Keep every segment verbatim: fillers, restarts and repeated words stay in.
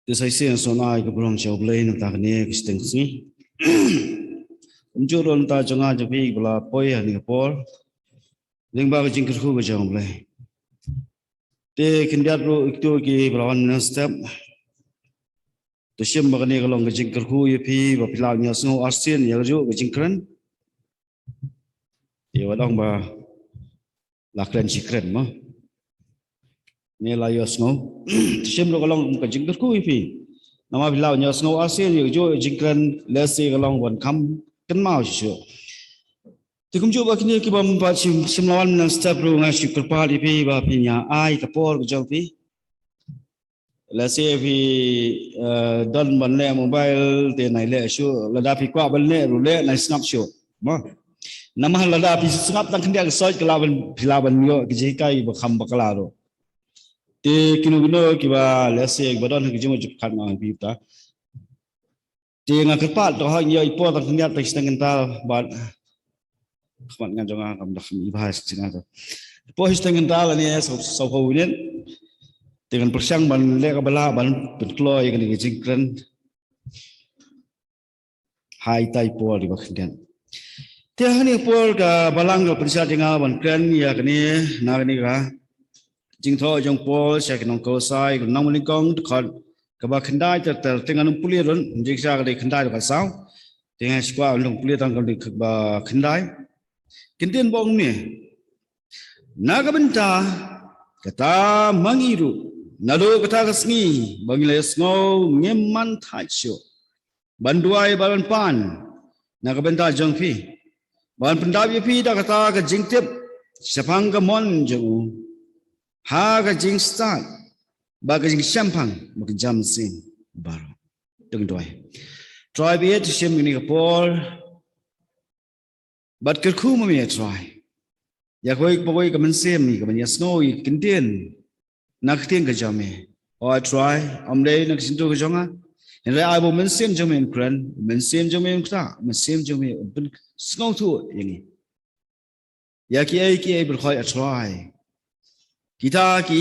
Te sa shisien sa ai ka burom sha U Blei na kane ka shiteng sngi. Kumjuh ruh na ka bynta jong nga jong phi ba la poi ha kane ka por lyngba ka jingkyrkhu ka jong U Blei. Te khyndiat ruh ïa kito kiba la wan mynstep. Te shim ba kane ka long ka jingkyrkhu ïa phi ba phi lah ban ïohsngew arsien ïa kajuh ka jingkren. Ïa, wat ong ba la kren shi kren mo. Ngi la ïohsngew. Te shim ruh ka long ka jingkyrkhu ïa phi. Namar phi lah ban ïohsngew arsien ïa kajuh ka jingkren, lehse ka long ban kham kynmaw shisha. Te kumjuh ba kine kiba ym pat shim, shim la wan mynstep ruh nga shu kyrpad ïa phi ba phin ïa ai ka por ka jong phi. Lehse phi, eh, don ban leh mobile te nai leh shuh, lada phi kwah ban leh ruh leh, nai sngap shuh. Mo. Namar lada phi sngap tang khyndiat ka soi ka lah ban, phi lah ban ïoh ka jinghikai ba kham bakla ruh. Te kino kino kiba lehse kiba don ha ka jingmut jingpyrkhat, nga ong ïa phi ta. Te nga kyrpad to ha ngi ïoh i por tang khyndiat tang shiteng kynta bad khmat nga jong nga kam dak i bha shiteng kynta. Por shiteng kynta lane saw, saw phew minit. Te ngan pyrshang ban leh kaba lah ban pynkloi ïa kane ka jingkren ha ita i por iba khyndiat. Te ha kane ka por ka Balang ka pynshad ïa nga ban kren ïa kane na kane ka jingthoh jong u Paul sha ki nong Kolosai, ka nong Mawlyngkong, dkhot kaba khyndai ter ter, te ngan ym pule ruh, jingshisha ka dei khyndai dkhot saw. Te nga sngewkwah ban ym pule tang ka dei kaba khyndai. Kyntien ba ong kumne. Na ka bynta kata ma ngi ruh, naduh kata ka sngi ba ngi la ïohsngew, ngim man thait shuh ban duwai bad ban pan na ka bynta jong phi, ban pyndap ïa phi da kata ka jingtip shaphang ka mon jong u ha ka jingstad bad ka jingshemphang bad ka jingmynsiem baroh. To ngin duwai. Trai, ba ïeit, to shim ïa kane ka por bad kyrkhu ma me, Trai, ïa kawei pa kawei ka mynsiem ïa kaban ïohsngew ïa ka ktien na ka ktien ka jong me. O Trai, ym dei na ka jingthoh ka jong nga, hynrei ai ba u Mynsiem jong me un kren, u Mynsiem jong me un ktah, u Mynsiem jong me un pynsngewthuh ïa ngi ïa kiei kiei baroh, A Trai. Kita ki,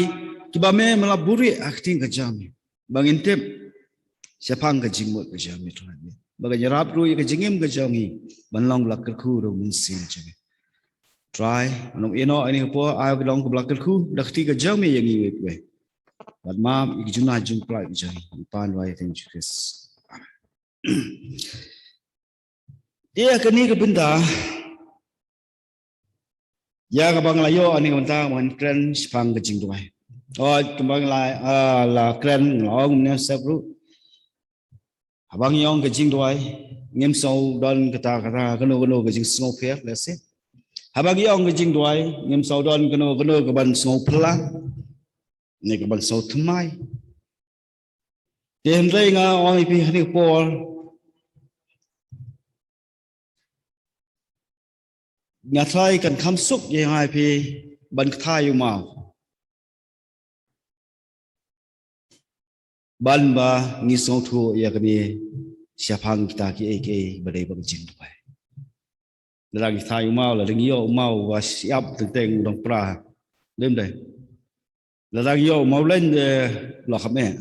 kiba me me la buhrieh ha ka ktien ka jong me, ba ngin tip shaphang ka jingmut ka jong me, Trai, ba kan ïarap ruh ïa ka jingim ka jong ngi ban long ba la kyrkhu da u Mynsiem jong me. Trai, ngan ïehnoh ïa kane ka por, ai ba kan long kaba la kyrkhu da ka ktien ka jong me ïa ngi iwei pa iwei. Bad map ïa ki jingpynlait ka jong ngi, ngi pan duwai ha ka kyrteng Jisu Khrist. Amen. Te ha kane ka bynta, ïa kaba nga la ïoh ha kane ka bynta, ngan kren shaphang ka jingduwai. O, kumba nga la, ah, la kren, nga la ong mynstep ruh, haba ngi ong ka jingduwai, ngim sngew don kata, kata, kano kano ka jingsngewpher, lehse. Haba ngi ong ka jingduwai, ngim sngew don kano kano kaban sngewphylla ne kaban sngewthymmai. Te hynrei nga ong ïa phi ha kane ka por, nga tharai kan kham suk ïa nga ïa phi ban kthai ïa u maw, ban ba ngi sngewthuh ïa kane shaphang kita kiei kiei ba dei ba ka jingduwai. Lada ngi kthai ïa u maw, lada ngi ïoh u maw ba shyiap teng teng u dang pra, dei ym dei? Lada ngi ïoh u maw leng, eh, la kham eh.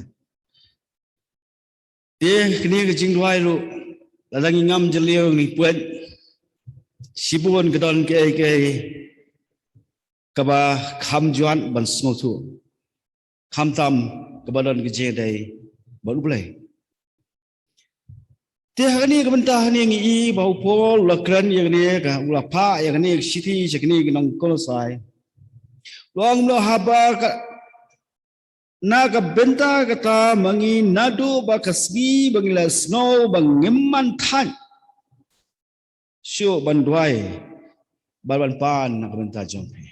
Te kane ka jingduwai ruh, lada ngi ngam jylliew, ngi peit, shibun ka don kiei kiei kaba kham jwat ban sngewthuh, khamtam kaba don ka jingïadei bad U Blei. Te ha kane ka bynta hangne ngi i ba u Paul u la kren ïa kane ka, u la phah ïa kane ka shithi sha kine ki nong Kolosai. U la ong, haba ka, na ka bynta kata ma ngi naduh ba ka sngi ba ngi la ïohsngew ba ngim man thait shuh ban duwai bad ban pan na ka bynta jong phi.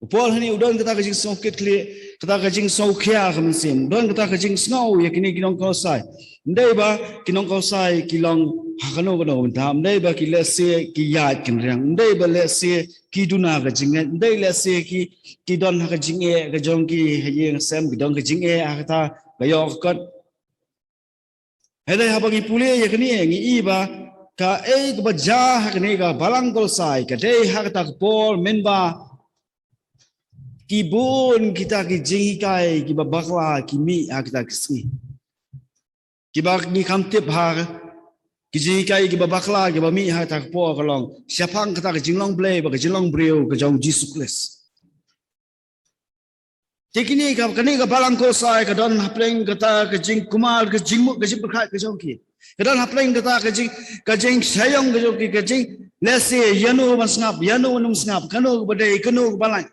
U Paul hangne u don kata ka jingsngewkitkhlieh, kata ka jingsngewkhia ka mynsiem, u don kata ka jingsngew ïa kine ki nong Kolosai. Ym dei ba ki nong Kolosai ki long ha kano kano ka bynta, ym dei ba ki lehse ki ïaid kynriang, ym dei ba lehse ki duna ka jingngeit, ym dei lehse ki, ki don ha ka jingeh ka jong ki ha ïing ha sem, ki don ka jingeh ha kata ka ïoh ka kot. Hynrei haba ngi pule ïa kane ngi i ba kaei kaba jia ha kane ka balang Kolosai ka dei ha kata ka por mynba Ki bun kita ki jinghikai kiba bakla ki mih ha kita ki sngi. Kiba ngi kham tip ha ki jinghikai kiba bakla kiba mih ha kata ka por ka long shaphang kata ka jinglong Blei bad ka jinglong briew ka jong Jisu Khrist. Te kine ka, kane ka Balang Kolosai ka don hapdeng kata ka jingkhlaiñ, ka jingmut, ka jingpyrkhat ka jong ki. Ka don hapdeng kata ka jing, ka jingsaiñ ka jong ki, ka jing, lehse ïano ban sngap, ïano ban ym sngap, kano kaba dei, kano kaba lain.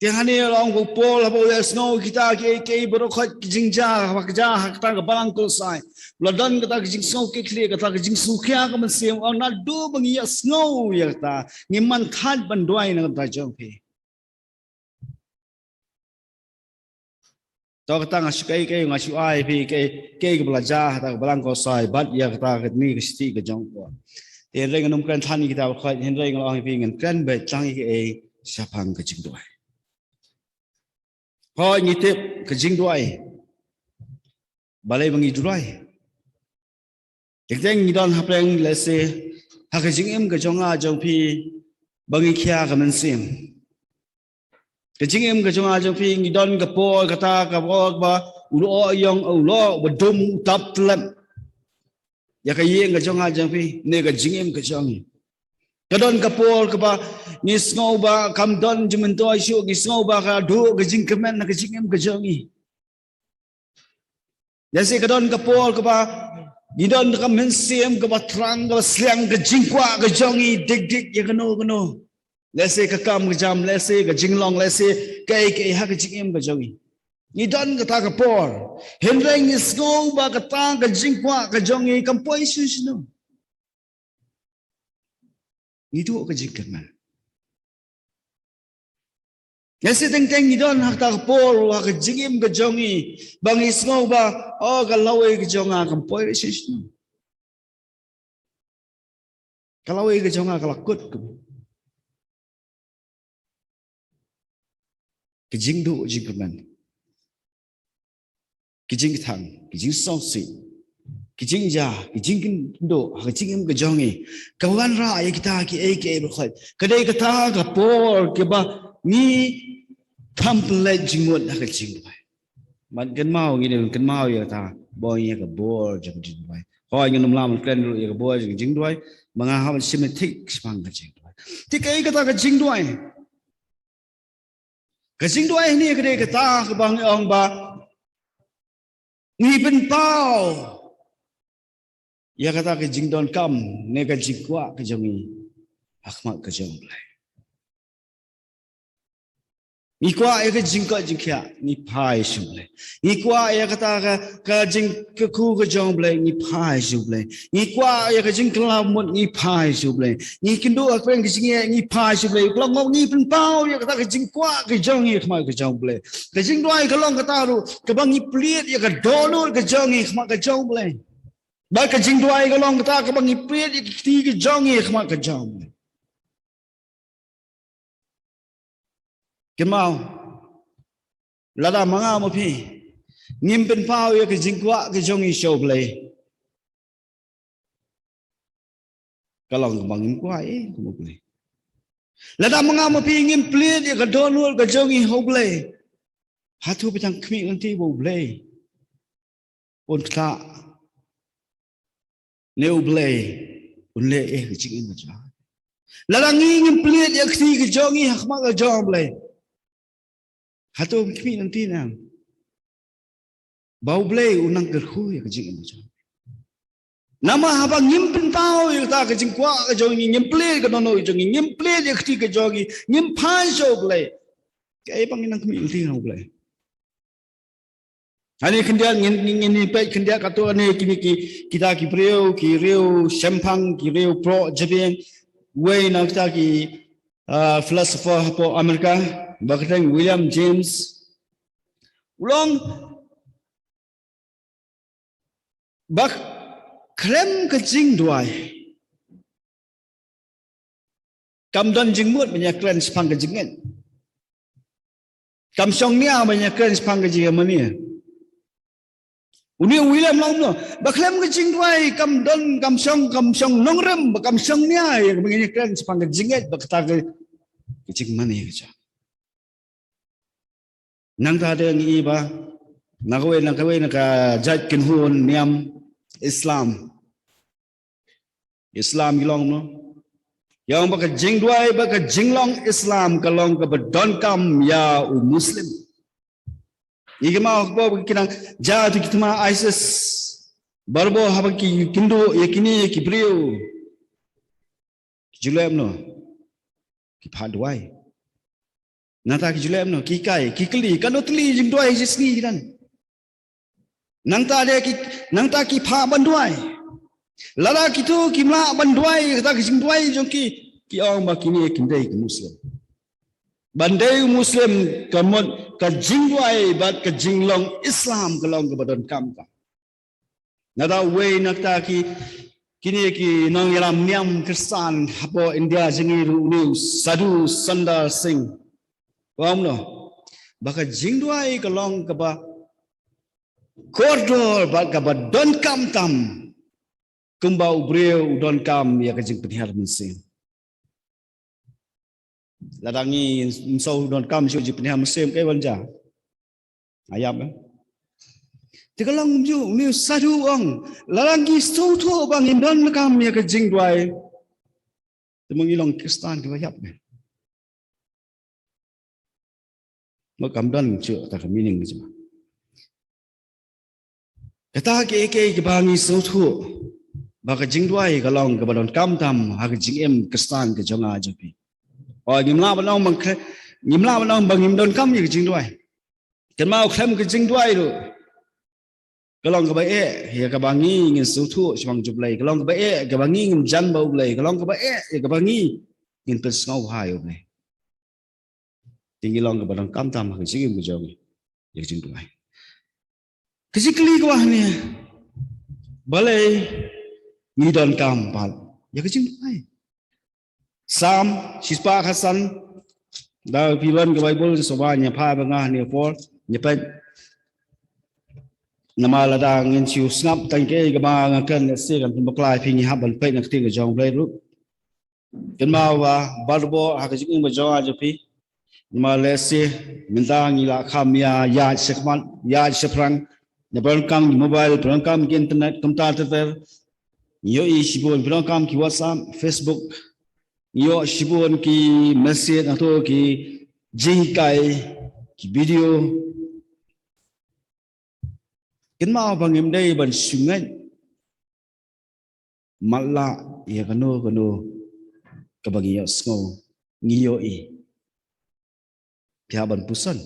Te hangne la ong u Paul haba u ïa sngew kita kiei kiei baroh khoit ki jingjia, haba ka jia ha kata ka Balang Kolosai. La don kata ka jingsngew kit khlieh, kata ka jingsngewkhia ka mynsiem, u ong naduh ba ngi ïa sngew ïa kata, ngim man thait ban duwai na ka bynta jong phi. To kata nga shu kynmaw, nga shu ai phi kynmaw, kynmaw kaba la jia ha kata ka Balang Kolosai bad ïa kata kane ka shithi ka jong u Paul. Te hynrei ngan ym kren than ïa kita baroh khoit, hynrei nga la ong ïa phi ngan kren beit tang ïa kynmaw shaphang ka jingduwai. Hooid ngi tip ka jingduwai. Balei ba ngi duwai? Teng teng ngi don hapdeng lehse ha ka jingim ka jong nga jong phi ba ngi khia ka mynsiem. Ka jingim ka jong nga jong phi ngi don ka por kata ka por ba u lyoh ïong u lyoh ba dum u tap tlem ïa ka ïing ka jong nga jong phi ne ka jingim ka jong ngi. Ka don ka por kaba ngi sngew ba kam don jingmyntoi shuh, ngi sngew ba ka duh ka jingkyrmen ha ka jingim ka jong ngi. Lehse ka don ka por kaba ngi don ka mynsiem kaba thrang, kaba sliang, ka jingkwah ka jong ngi dik dik ïa kano kano. Lehse ka kam ka jam, lehse ka jinglong, lehse kaei kaei ha ka jingim ka jong ngi. Ngi don kata ka por. Hynrei ngi sngew ba kata ka jingkwah ka jong ngi kam poi shuh shuh. Ngi duh ka jingkyrmen. Lehse teng teng ngi don ha kata ka por ha ka jingim ka jong ngi ba ngi sngew ba, oh, ka lawei ka jong nga kam poi shuh shuh. Ka lawei ka jong nga ka la kut ka. Ka jingduh jingkyrmen, ka jingkthang, ka jingsngewsih, ka jingjia, ka jingkynduh ha ka jingim ka jong ngi, ka wanrah ïa kita kiei kiei baroh khoit. Ka dei kata ka por kaba ngi kham pynleit jingmut ha ka jingduwai. Ban kynmaw, ngi dei ban kynmaw ïa kata ba ïa ka bor jong ka jingduwai. Hooid ngan ym lah ban kren ruh ïa ka bor jong ka jingduwai, ma nga hap ban shim thik shaphang ka jingduwai. Te kaei kata ka jingduwai? Ka jingduwai hangne ka dei kata kaba ngi ong ba ngi pynpaw ïa kata ka jingdonkam ne ka jingkwah ka jong ngi ha khmat ka jong U Blei. Ngi kwah ïa ka jingkoit jingkhiah, ngi phai sha U Blei. Ngi kwah ïa kata ka, ka jingkyrkhu ka jong U Blei, ngi phai sha U Blei. Ngi kwah ïa ka jingkylla mut, ngi phai sha U Blei. Ngi kynduh ha ka pyrthei ka jingeh, ngi phai sha U Blei. Ka long ngi pynpaw ïa kata ka jingkwah ka jong ngi ha khmat ka jong U Blei. Ka jingduwai ka long kata ruh kaba ngi plie ïa ka dohnud ka jong ngi ha khmat ka jong U Blei. Bad ka jingduwai ka long kata kaba ngi plie ïa ka kti ka jong ngi ha khmat ka jong U Blei. Kynmaw, lada ma nga ma phi ngim pynpaw ïa ka jingkwah ka jong ngi sha U Blei, ka long kaba ngim kwah ei kum U Blei. Lada ma nga ma phi ngim plie ïa ka dohnud ka jong ngi ha U Blei, hato phi dang khmih lynti ba U Blei un ktah ne U Blei un leh ei ha ka jingim ka jong ngi? Lada ngi ngim plie ïa ka kti ka jong ngi ha khmat ka jong U Blei, hato phi khmih lynti ne em ba U Blei un nang kyrkhu ïa ka jingim ka jong ngi? Namar haba ngim pynpaw ïa kata ka jingkwah ka jong ngi, ngim plie ïa ka dohnud ka jong ngi, ngim plie ïa ka kti ka jong ngi, ngim phai sha U Blei, kaei ba ngin nang khmih lynti na U Blei? Hangne khyndiat ngin, ngin, ngin peit khyndiat katto katne kine ki, kita ki briew, ki riew shemphang, ki riew proh jabieng. Uwei na kita ki, ah, philosopher hapoh America, ba kyrteng William James, u ong ba khlem ka jingduwai kam don jingmut ban ïa kren shaphang ka jingngeit. Kam shong nia ban ïa kren shaphang ka jingïamane. Une u William la ong kumno, ba khlem ka jingduwai kam don, kam shong, kam shong nongrim, ba kam shong nia ïa kaba ngin ïakren shaphang ka jingngeit bad kata ka jingmane ka jong. Nangta de ngi i ba na kawei na kawei na ka jait kynhun niam Islam. Islam ki long kumno? Ïa ong ba ka jingduwai bad ka jinglong Islam ka long kaba donkam ïa u Muslim. Ngi kynmaw ha kaba ki nang jia tu ki thma ISIS. Barabor haba ki kynduh ïa kine ki briew, ki ju leh kumno? Ki phah duwai. Nangta ki ju leh kumno? Ki kai, ki kylli, katno tylli jingduwai shisngi ki don. Nangta de ki, nangta ki phah ban duwai. Lada kito kim lah ban duwai, kata ka jingduwai jong ki, ki ong ba kine kim dei ki Muslim. Ban dei u Muslim ka mut ka jingduwai bad ka jinglong Islam ka long kaba donkam ka. Nangta uwei na kita ki, kine ki nongïalam niam Khristan hapoh India jong ngi ruh une u Sadhu Sundar Singh. Ong kumno? Ba ka jingduwai ka long kaba kordor bad kaba donkam tam kumba u briew u donkam ïa ka jingpynhiar mynsiem. Lada ngi ngim shu donkam shuh jingpynhiar mynsiem, kaei ban jia? Ïap, eh? Te ka long kumjuh, une u Sadhu u ong, lada ngi sngewthuh ba ngim donkam ïa ka jingduwai, te ma ngi long Khristan kiba ïap, eh? Ma kam don shuh kata ka meaning ka jong. Kata kiei kiei kiba ngi sngewthuh ba ka jingduwai ka long kaba donkam tam ha ka jingim Khristan ka jong nga jong phi. O, ngim lah ban ong ba ngim, ngim lah ban ong ba ngim donkam ïa ka jingduwai. Kynmaw, khlem ka jingduwai ruh ka long kaba eh ïa kaba ngi ngin sngewthuh shaphang jong U Blei, ka long kaba eh ïa kaba ngi ngin jan bad U Blei, ka long kaba eh ïa kaba ngi ngin pynsngewbha ïa U Blei. Te ngi long kaba donkam tam ha ka jingim ka jong ngi ïa ka jingduwai. Ka jingkylli kaba hangne, balei ngi donkam pat ïa ka jingduwai? Salm shispah khatsan, da phi wan ka Baibl sngewbha ngi phai ba nga hangne por ngi peit. Namar lada ngin shu sngap tang kaei kaba nga kren, lehse kan pynbakla ïa phi, ngi hap ban peit na ka ktien ka jong U Blei ruh. Kynmaw ba barabor ha ka jingim ka jong nga jong phi, namar lehse mynta ngi la kham ïa ïaid shakhmat ïaid shaphrang, na pyndonkam ki mobile, pyndonkam ki internet kumta ter ter. Ngi ïohi shibun pyndonkam ki WhatsApp, Facebook. Ngi ïoh shibun ki message, na to ki jinghikai, ki video. Kynmaw ba ngim dei ban shu ngeit matlah ïa kano kano kaba ngi ïohsngew, ngi ïohi. Phi hap ban puson.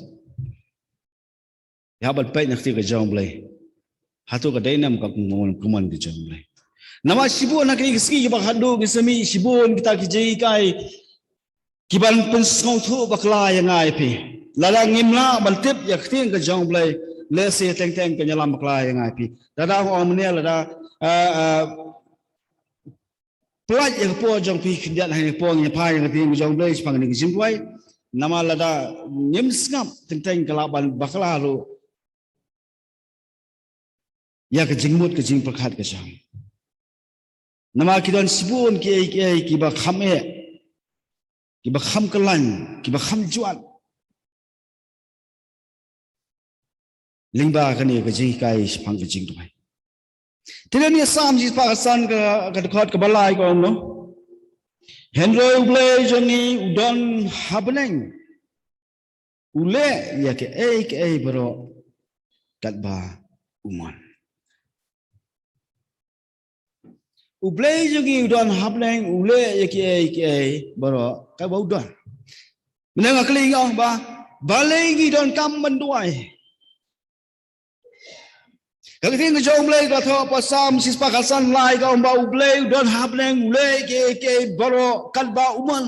Phi hap ban peit na ka ktien ka jong U Blei. Hato ka dei ne em ka kumne ka jong U Blei? Namar shibun ha kine ki sngi kiba khatduh ngi sa mih shibun kita ki jinghikai kiban pynsngewthuh bakla ïa nga ïa phi. Lada ngim lah ban tip ïa ka ktien ka jong U Blei, lehse teng teng kan ïalam bakla ïa nga ïa phi. Lada nga ong mynne, lada, ah, ah, pynlait ïa ka por jong phi khyndiat ha kane ka por, ngin phai ïa ka ktien ka jong U Blei shaphang kane ka jingduwai. Namar lada ngim sngap, teng teng ka lah ban bakla ruh ïa ka jingmut ka jingpyrkhat ka jong. Namar ki don shibun kiei kiei kiba kham eh, kiba kham khlaiñ, kiba kham jwat lyngba kane ka jinghikai shaphang ka jingduwai. Te lane Salm shispah khatsan ka, ka dkhot kaba lai ka ong kumno: Hynrei U Blei jong ngi u don ha bneng, u leh ïa kiei kiei baroh katba u mon. U Blei jong ngi u don ha bneng, u leh ïa kiei kiei baroh katba u don. Mynne nga kylli, nga ong ba balei ngi donkam ban duwai? Ka ktien ka jong U Blei ka thoh ha Salm shispah khatsan lai ka ong ba U Blei u don ha bneng, u leh ïa kiei kiei baroh katba u mon.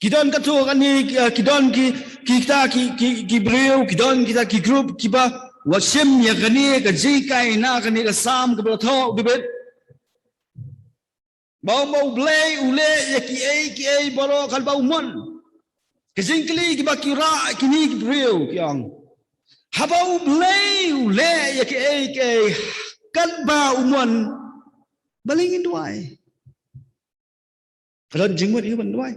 Ki don katto katne, ki, ki don ki, ki kita ki, ki, ki briew, ki don kita ki group kiba wat shim ïa kane ka jinghikai na kane ka Salm kaba la thoh u David. Ba ong ba U Blei u leh ïa kiei kiei baroh katba u mon. Ka jingkylli kiba ki rah kine ki briew ki ong, Haba U Blei u leh ïa kiei kiei katba u mon, balei ngin duwai? Ka don jingmut ïa u ban duwai.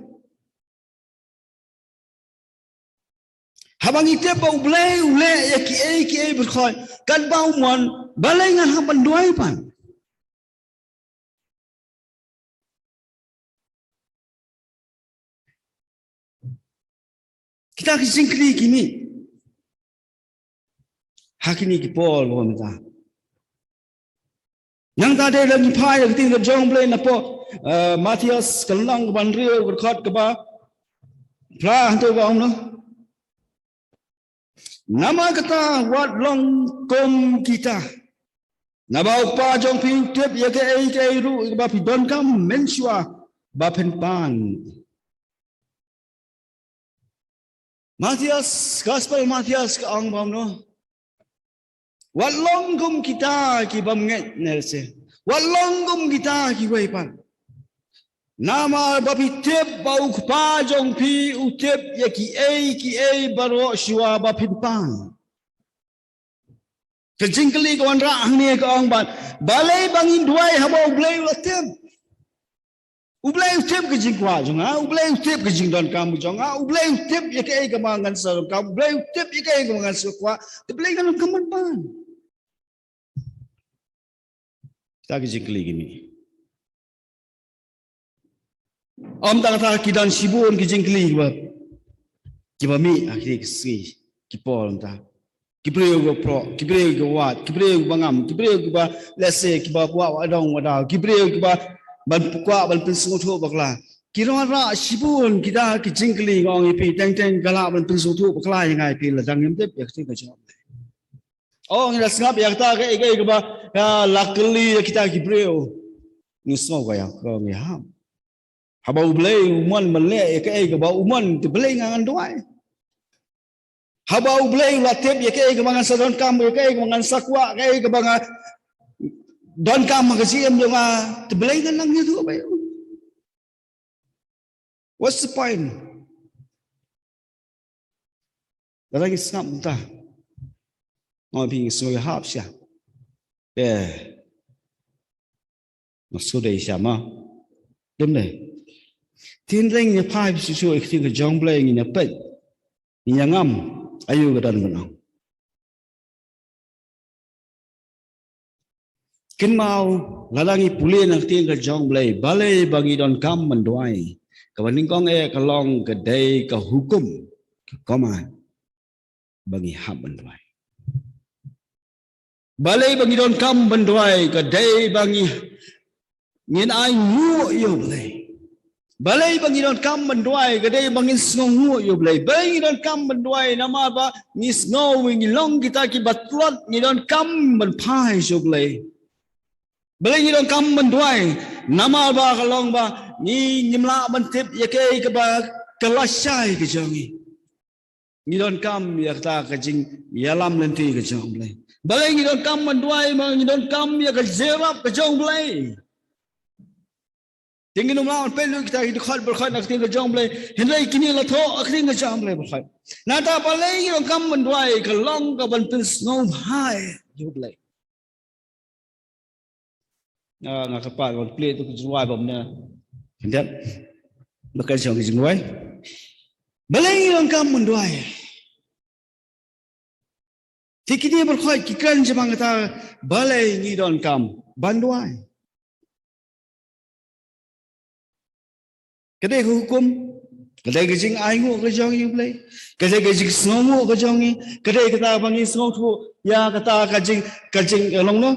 Haba ngi tip ba U Blei u leh ïa kiei kiei baroh katba u mon, balei ngan hap ban duwai pat? Kita ki jingkylli ki mih ha kine ki por ba mynta. Nangta dei la ngi phai la ka ktien ka jong U Blei napoh, eh, Mathaios ka lynnong kaba hynriew ka dkhot kaba phra, hangto ba ong noh. Namar kata wat long kum kita. Naba U Kpa jong phi u tip ïa kaei kaei ruh kaba phi donkam mynshuwa ba phin pan. Mathaios, Gospel Mathaios ka ong bam noh. Wat long kum kita ki bym ngeit ne lehse. Wat long kum kita kiwei pat. Namar ba phi tip ba U Kpa jong phi u tip ïa kiei kiei baroh shuwa ba phin pan. Ka jingkylli ka wanrah hangne ka ong bad, balei ba ngin duwai haba U Blei u la tip? U Blei u tip ka jingkwah jong nga, U Blei u tip ka jingdonkam jong nga, U Blei u tip ïa kaei kaba ngan sa donkam, U Blei u tip ïa kaei kaba ngan sa kwah, te balei ngan donkam ban pan? Kita ki jingkylli ki mih. Ym tang kata, ki don shibun ki jingkylli kiba, kiba mih ha kine ki sngi, ki por mynta. Ki briew kiba proh, ki briew kiba wad, ki briew kiba ngam, ki briew kiba lehse kiba kwah wad dong wad daw, ki briew kiba ban kwah ban pynsngewthuh bakla. Ki wanrah shibun kita ki jingkylli, nga ong ïa phi, teng teng ka lah ban pynsngewthuh bakla ïa nga ïa phi lada ngim tip ïa ka ktien ka jong U Blei. Oh, ngi la sngap ïa kata kaei kaei kaba, ah, la kylli ïa kita ki briew. Ngi sngew ka ïa ka ngi hap. Haba U Blei u mon ban leh ïa kaei kaba u mon, te balei ngan duwai? Haba U Blei u la tip ïa kaei kaba ngan sa donkam, ïa kaei kaba ngan sa kwah, kaei kaba nga donkam ha ka jingim jong nga, te balei ngan nang ïathuh ba ïa u? What's the point? Lada ngi sngap mynta, nga ong ïa phi, ngi sngew ïahap sha. Eh. Nga shu dei sha ma. Dum dei. Te hynrei ngin ïa phai shuh shuh ïa ka ktien ka jong U Blei, ngin ïa peit, ngin ïa ngam aïu ka don ban ong. Kynmaw, lada ngi pule na ka ktien ka jong U Blei, balei ba ngi donkam ban duwai? Kaba nyngkong eh ka long ka dei ka hukum, ka command, ba ngi hap ban duwai. Balei ba ngi donkam ban duwai? Ka dei ba ngi, ngin ainguh ïa U Blei. Balei ba ngi donkam ban duwai? Ka dei ba ngin sngewnguh ïa U Blei. Balei ngi donkam ban duwai? Namar ba ngi sngew ngi long kita kiba tlot, ngi donkam ban phai sha U Blei. Balei ngi donkam ban duwai? Namar ba ka long ba ngi, ngim lah ban tip ïa kaei kaba ka lashai ka jong ngi. Ngi donkam ïa kata ka jingïalam lynti ka jong U Blei. Balei ngi donkam ban duwai? Namar ngi donkam ïa ka jingïarap ka jong U Blei. Te ngin ym lah ban peit lut kita ki dkhot barkhot na ka ktien ka jong U Blei. Hynrei kine la thoh ha ka ktien ka jong U Blei barkhot. Nangta balei ngi donkam ban duwai? Ka long ka ban pynsngewbha ïa U Blei. Ah, nga kyrpad ban plie tu ka jingduwai ba mynne. Khyndiat. Ba kan shong ka jingduwai. Balei ngi donkam ban duwai? Te kine barkhot ki kren shaphang kata, balei ngi donkam ban duwai? Ka dei ka hukum, ka dei ka jingainguh ka jong ngi ïa U Blei, ka dei ka jingsngewnguh ka jong ngi, ka dei kata ba ngi sngewthuh ïa kata ka jing, ka jing, eh, long noh,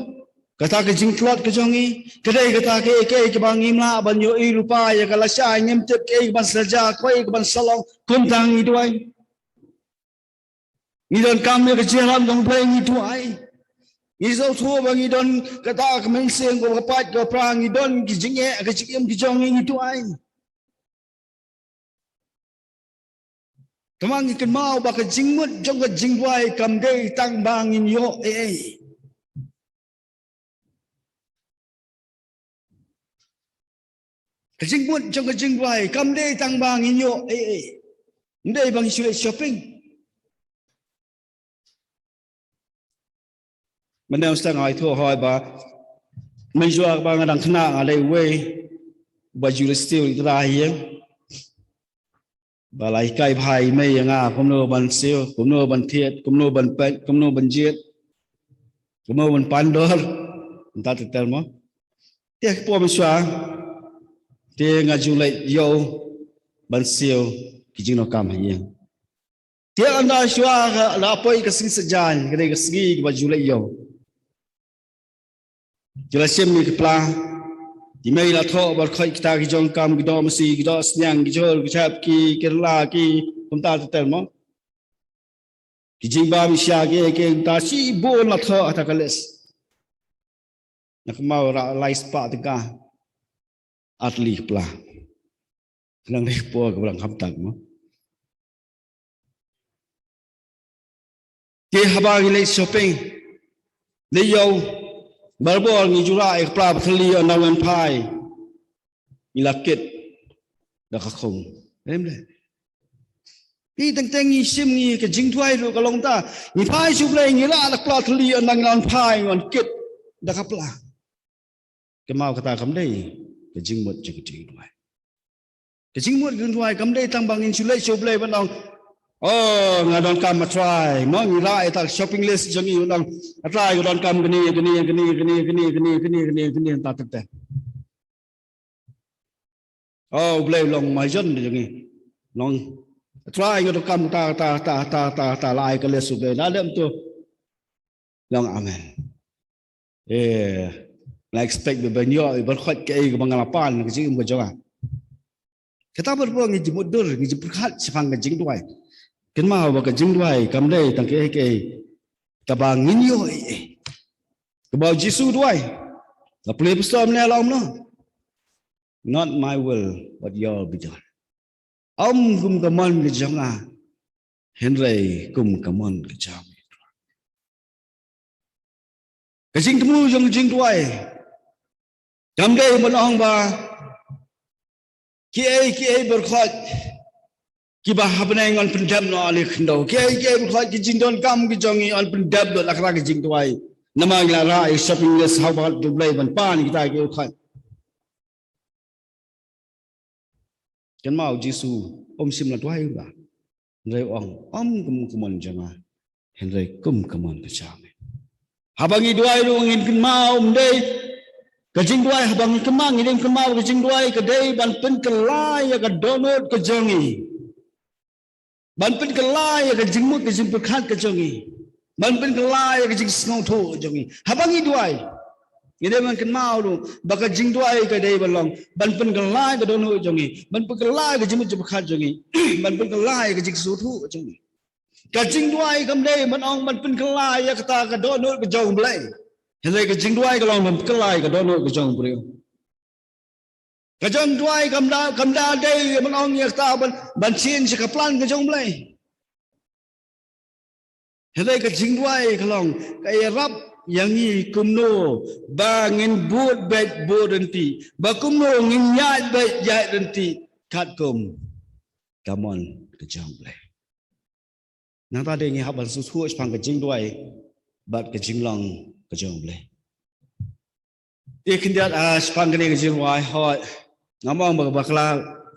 kata ka jingtlot ka jong ngi, ka dei kata kaei kaei kaba ngim lah ban ïohi lypa ïa ka lashai, ngim tip kaei kaban sa jia, kaei kaban sa long, kumta ngi duwai. Ngi donkam ïa ka jingïarap jong U Blei, ngi duwai. Ngi sngewthuh ba ngi don kata ka mynsiem kaba kyrpad kaba pra, ngi don ki jingeh ha ka jingim ka jong ngi, ngi duwai. Te ma ngi kynmaw ba ka jingmut jong ka jingduwai kam dei tang ba ngin ïoh ei ei. Ka jingmut jong ka jingduwai kam dei tang ba ngin ïoh ei ei. Ym dei ba ngin shu leit shopping. Mynne mynstep nga ithuh hoi ba mynjur ba nga dang khynnah nga dei uwei ba ju leit siew ïa ki trai ïing. Ba la hikai bha i mei ïa nga kumno ban siew, kumno ban thied, kumno ban peit, kumno ban jied, kumno ban pan dor. Mynta ter ter mo. Te ha ki por mynshuwa te nga ju leit ïew ban siew ki jingdonkam ha ïing. Te ynda shuwa ka la poi ka sngi Saitjaiñ, ka dei ka sngi kaba ju leit ïew. Ki la shim ïa ki pla. I mei i la thoh bad khot kita ki jong kam, ki doh masi, ki doh sniang, ki jhur, ki shap, ki kyrla, ki kumta ter ter mo. Ki jingbam sha ki, ki kumta shibun la thoh ha kata ka list. Na kynmaw ra lai spah tyngka ar tylli ki pla. Khnang dei ka por kaba dang kham tad mo. Te haba ngi leit shopping, leit ïew, barabor ngi ju rah ïa ka pla ba thylli ynda ngan phai. Ngi la kit da ka khum. Em le. Te teng teng ngi shim, ngi ka jingduwai ruh ka long ta. Ngi phai sha U Blei, ngi rah da ka pla thylli ynda ngi la wan phai, ngi wan kit da ka pla. Kynmaw kata kam dei ka jingmut jong ka jingduwai. Ka jingmut jingduwai kam dei tang ba ngin shu leit sha U Blei ban ong, "Oh, nga donkam, A Trai." Mo, ngi rah ïa kata ka shopping list jong ngi ban ong, "A Trai, nga donkam kane, kane, kane, kane, kane, kane, kane, kane, kane, kane, kane, kane, kane." Oh, U Blei long majon jong ngi. Long, "A Trai, nga donkam kata, kata, kata, kata, kata, kata." La ai ka list U Blei. La dep to. Long amen. Eh, la expect ba ban ïoh, ban khot kaei kaba nga la pan, ka jingim ka jong nga. Kata barabor ngi jingmutdur, ngi jingpyrkhat shaphang ka jingduwai. Kynmaw ba ka jingduwai kam dei tang kaei kaei kaba ngin ïoh ei ei. Kaba u Jisu u duwai. Ka pule pistol mynne la ong no. "Not my will, but your be done." Ym kum ka mon ka jong nga, hynrei kum ka mon ka jong nga. Ka jingthmu jong ka jingduwai kam dei ban ong ba kiei kiei baroh kiba ha bneng yn pyndep noh ha la ka khyndew. Kiei kiei baroh ki jingdonkam ki jong ngi yn pyndep noh ha kata ka jingduwai. Namar ngi la rah ïa ka shopping list ha U Blei ban pan kita kiei baroh. Kynmaw u Jisu um shym la duwai ruh. Hynrei u ong, ym kum ka mon jong nga, hynrei kum ka mon ka jong me. Haba ngi duwai ruh ngin kynmaw, ym dei ka jingduwai, haba ngi kynmaw, ngin kynmaw ka jingduwai ka dei ban pynkylla ïa ka dohnud ka jong ngi. Ban pynkylla ïa ka jingmut ka jingpyrkhat ka jong ngi. Ban pynkylla ïa ka jingsngewthuh jong ngi. Haba ngi duwai, ngi dei ban kynmaw ruh ba ka jingduwai ka dei ban long ban pynkylla ïa ka dohnud jong ngi, ban pynkylla ïa ka jingmut jingpyrkhat jong ngi, ban pynkylla ïa ka jingsngewthuh jong ngi. Ka jingduwai kam dei ban ong ban pynkylla ïa kata ka dohnud ka jong U Blei. Hynrei ka jingduwai ka long ban pynkylla ïa ka dohnud ka jong u briew. Ka jingduwai kam da, kam da dei ban ong ïa kata ban, ban shim sha ka plan ka jong U Blei. Hynrei ka jingduwai ka long ka ïarap ïa ngi kumno ba ngin bud beit bud ryntih, ba kumno ngin ïaid beit ïaid ryntih katkum ka mon ka jong U Blei. Nangta dei ngi hap ban sngewthuh shaphang ka jingduwai bad ka jinglong ka jong U Blei. Te khyndiat, ah, shaphang kane ka jingduwai, hooid, ngam ong ba ka bakla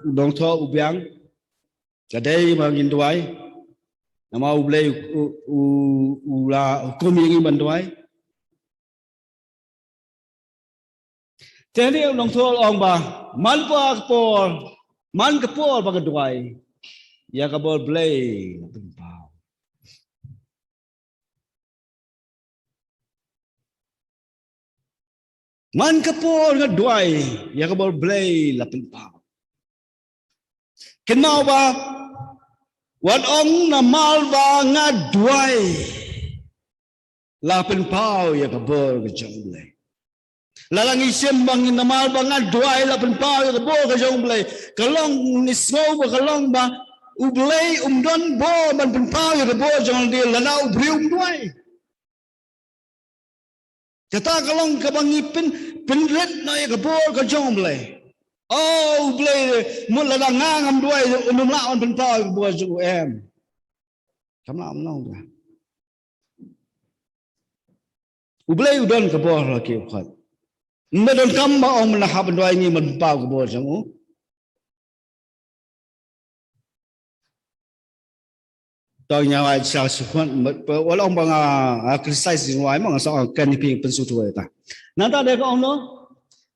u nongthoh u biang. Ka dei ba ngin duwai. Namar U Blei u, u, u, u la hukum ïa ngi ban duwai. Te hangne u nongthoh u ong ba man ka por, man ka por ba nga duwai ïa ka bor Blei la pynpaw. Man ka por nga duwai ïa ka bor Blei la pynpaw. Kynmaw ba wat ong namar ba nga duwai la pynpaw ïa ka bor ka jong U Blei. Lada ngi shem ba namar ba nga duwai la pynpaw ïa ka bor ka jong U Blei, ka long ngi sngew ba ka long ba U Blei um don bor ban pynpaw ïa ka bor jong lade lada u briew um duwai. Kata ka long kaba ngi pyn, pynrit noh ïa ka bor ka jong U Blei. O U Blei, mut lada nga ngam duwai, um lah ban pynpaw ïa ka bor jong u, em. Kam lah ban long ba. U Blei u don ka bor ha ki u khot. Mynba donkam ba ong mynba hap ban duwai ngi ban pynpaw ka bor jong u. Tang ïa wai sha shuhun wat ong ba nga criticize jingduwai ma nga sa ong kan ïa phi pynsutuwai ta. Nangta dei ka ong no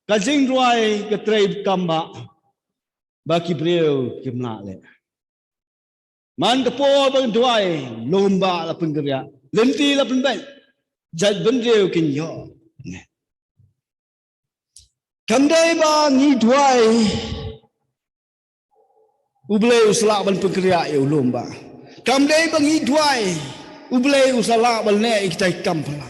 ka jingduwai ka trei kam ba ba ki briew kim lah leh. Man ka por ba duwai lum ba la pynkynriah, lynti la pynbeit, jait bynriew kin ïoh. Kam dei ba ngi duwai U Blei u sa lah ban pynkynriah ïa u lum ba. Kam dei ba ngi duwai U Blei u sa lah ban leh ïa kita ki kam phylla.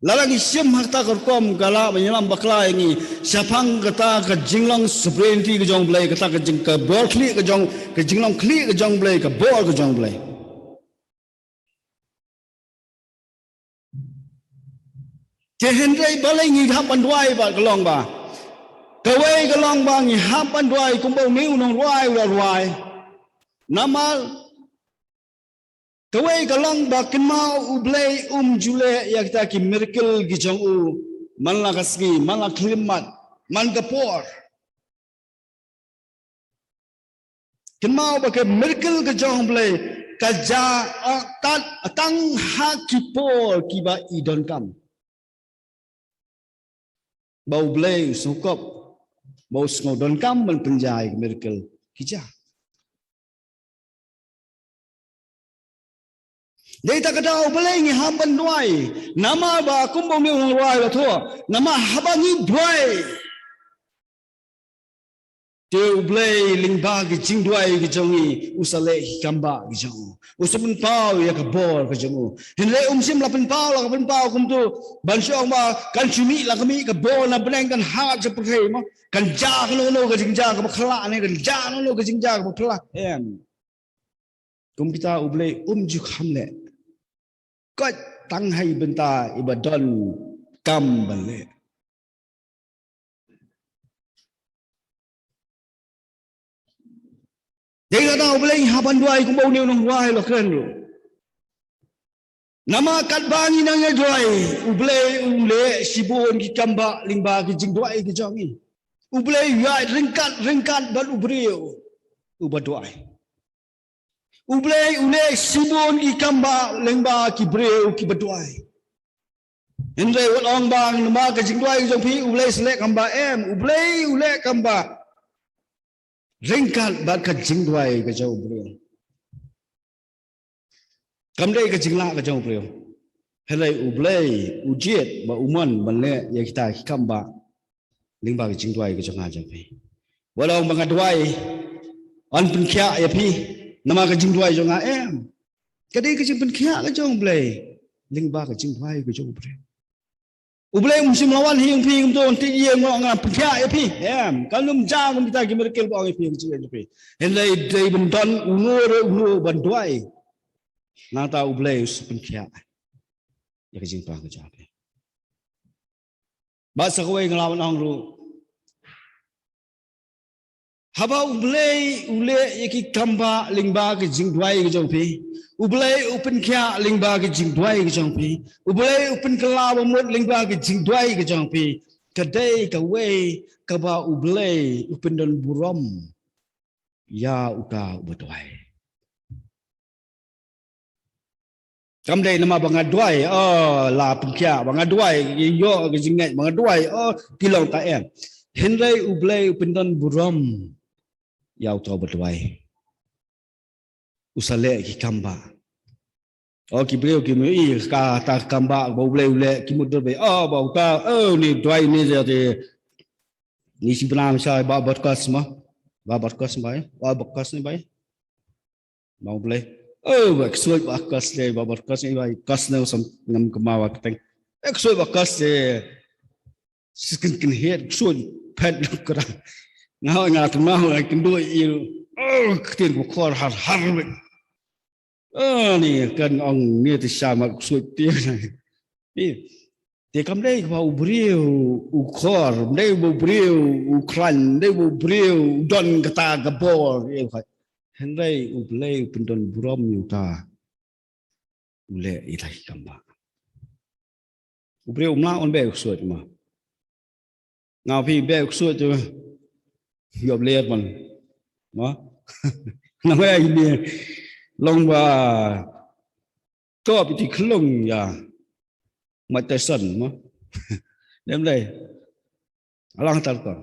Lada ngi shim ha kata ka rukom ka lah ban ïalam bakla ïa ngi shaphang kata ka jinglong sovereignty ka jong U Blei, kata ka jing ka bor khlieh ka jong, ka jinglong khlieh ka jong U Blei, ka bor ka jong U Blei. Te hynrei balei ngi hap ban duwai ba ka long ba, kawei ka long ba ngi hap ban duwai kumba une u nongrwai u la rwai. Namar kawei ka long ba kynmaw U Blei um ju leh ïa kita ki miracle ki jong u man la ka sngi, man la khyllipmat, man ka por. Kynmaw ba ka miracle ka jong U Blei ka jia, ah, kat tang ha ki por kiba i donkam. Ba U Blei u sngewkop, ba u sngew donkam ban pynjia ïa ka miracle ki jia. Dei ta kata U Blei ngi hap ban duwai. Namar ba kumba une u nongrwai u la thoh, namar haba ngi duwai, te U Blei lyngba ki jingduwai ki jong ngi u sa leh ki kam ba ki jong u. U sa pynpaw ïa ka bor ka jong u. Hynrei um shym la pynpaw, la ka pynpaw kumto ban shu ong ba kan shu mih la ka mih ka bor na bneng, kan hap sha pyrthei mo, kan jia kano kano ka jingjia kaba khraw ne kan jia kano kano ka jingjia kaba phylla. Em. Kum kita U Blei um ju kham leh. Koit tang ha i bynta iba donkam ban leh. Dei kata U Blei hap ban duwai kumba une u nongrwai u la kren ruh. Namar katba ngi nang ïa duwai, U Blei u leh shibun ki kam ba lyngba ki jingduwai ki jong ngi. U Blei u ïaid ryngkat ryngkat bad u briew uba duwai. U Blei u leh shibun ki kam ba lyngba ki briew kiba duwai. Hynrei wat ong ba namar ka jingduwai ka jong phi U Blei u sa leh kam ba, em, U Blei u leh kam ba ryngkat bad ka jingduwai ka jong u briew. Kam dei ka jinglah ka jong u briew. Hynrei U Blei u jied ba u mon ban leh ïa kita ki kam ba lyngba ka jingduwai ka jong nga jong phi. Wat ong ba nga duwai, yn pynkhiah ïa phi namar ka jingduwai jong nga, em. Ka dei ka jingpynkhiah ka jong U Blei lyngba ka jingduwai ka jong u briew. U Blei um shym la wan ha ïing phi kumto, un tip ïa nga, nga pynkhiah ïa phi, em. Kan ym jia kum kita ki miracle ba ong ïa phi, ïa ka jingduwai jong phi. Hynrei dei ban don uno re uno ban duwai. Nangta U Blei u sa pynkhiah ïa ka jingpang ka jong phi. Bad sa kawei nga la wan ong ruh, haba U Blei u leh ïa ki kam ba lyngba ka jingduwai ka jong phi, U Blei u pynkhiah lyngba ka jingduwai ka jong phi, U Blei u pynkylla ba mut lyngba ka jingduwai ka jong phi, ka dei kawei kaba U Blei u pyndon burom ïa uta uba duwai. Kam dei namar ba nga duwai, oh, la pynkhiah, ba nga duwai, ïoh ka jingngeit, ba nga duwai, oh, ki long ta, em. Hynrei U Blei u pyndon burom ïa uta uba duwai. U sa leh ki kam ba. Oh, ki briew ki mut ïa kata ka kam ba ba U Blei u leh, ki mut dur ba, oh, ba uta, oh, ni duwai ni ja te. Ni si bnam sa ba bad kas ma. Ba bad kas ba, eh? Ba bad kas ni ba, eh? Ba U Blei. Oh, ba ksuid ba kas de, ba bad kas ni ba, kas ne u sam ngam kynmaw ba kteng. Eh, ksuid ba kas de. Siskin kin het, ksuid phet kra. Nga nga tma nga kynduh ïa. Oh, ktien ba khor har har ba. Oh, ni kan ong ni te sha ma ksuid te. Ni. Te kam dei ba u briew u khor, dei ba u briew u khlaiñ, dei ba u briew u don kata ka bor, ïa ka. Hynrei U Blei u pyndon burom ïa uta u leh ïa ki kam ba. U briew um lah un beh u ksuid mo. Nga phi beh u ksuid tu. Ïoh bler man. Mo. Nang ai ni long ba ko piti klong ïa. Mike Tyson mo. Dem dei. Alang tal ko.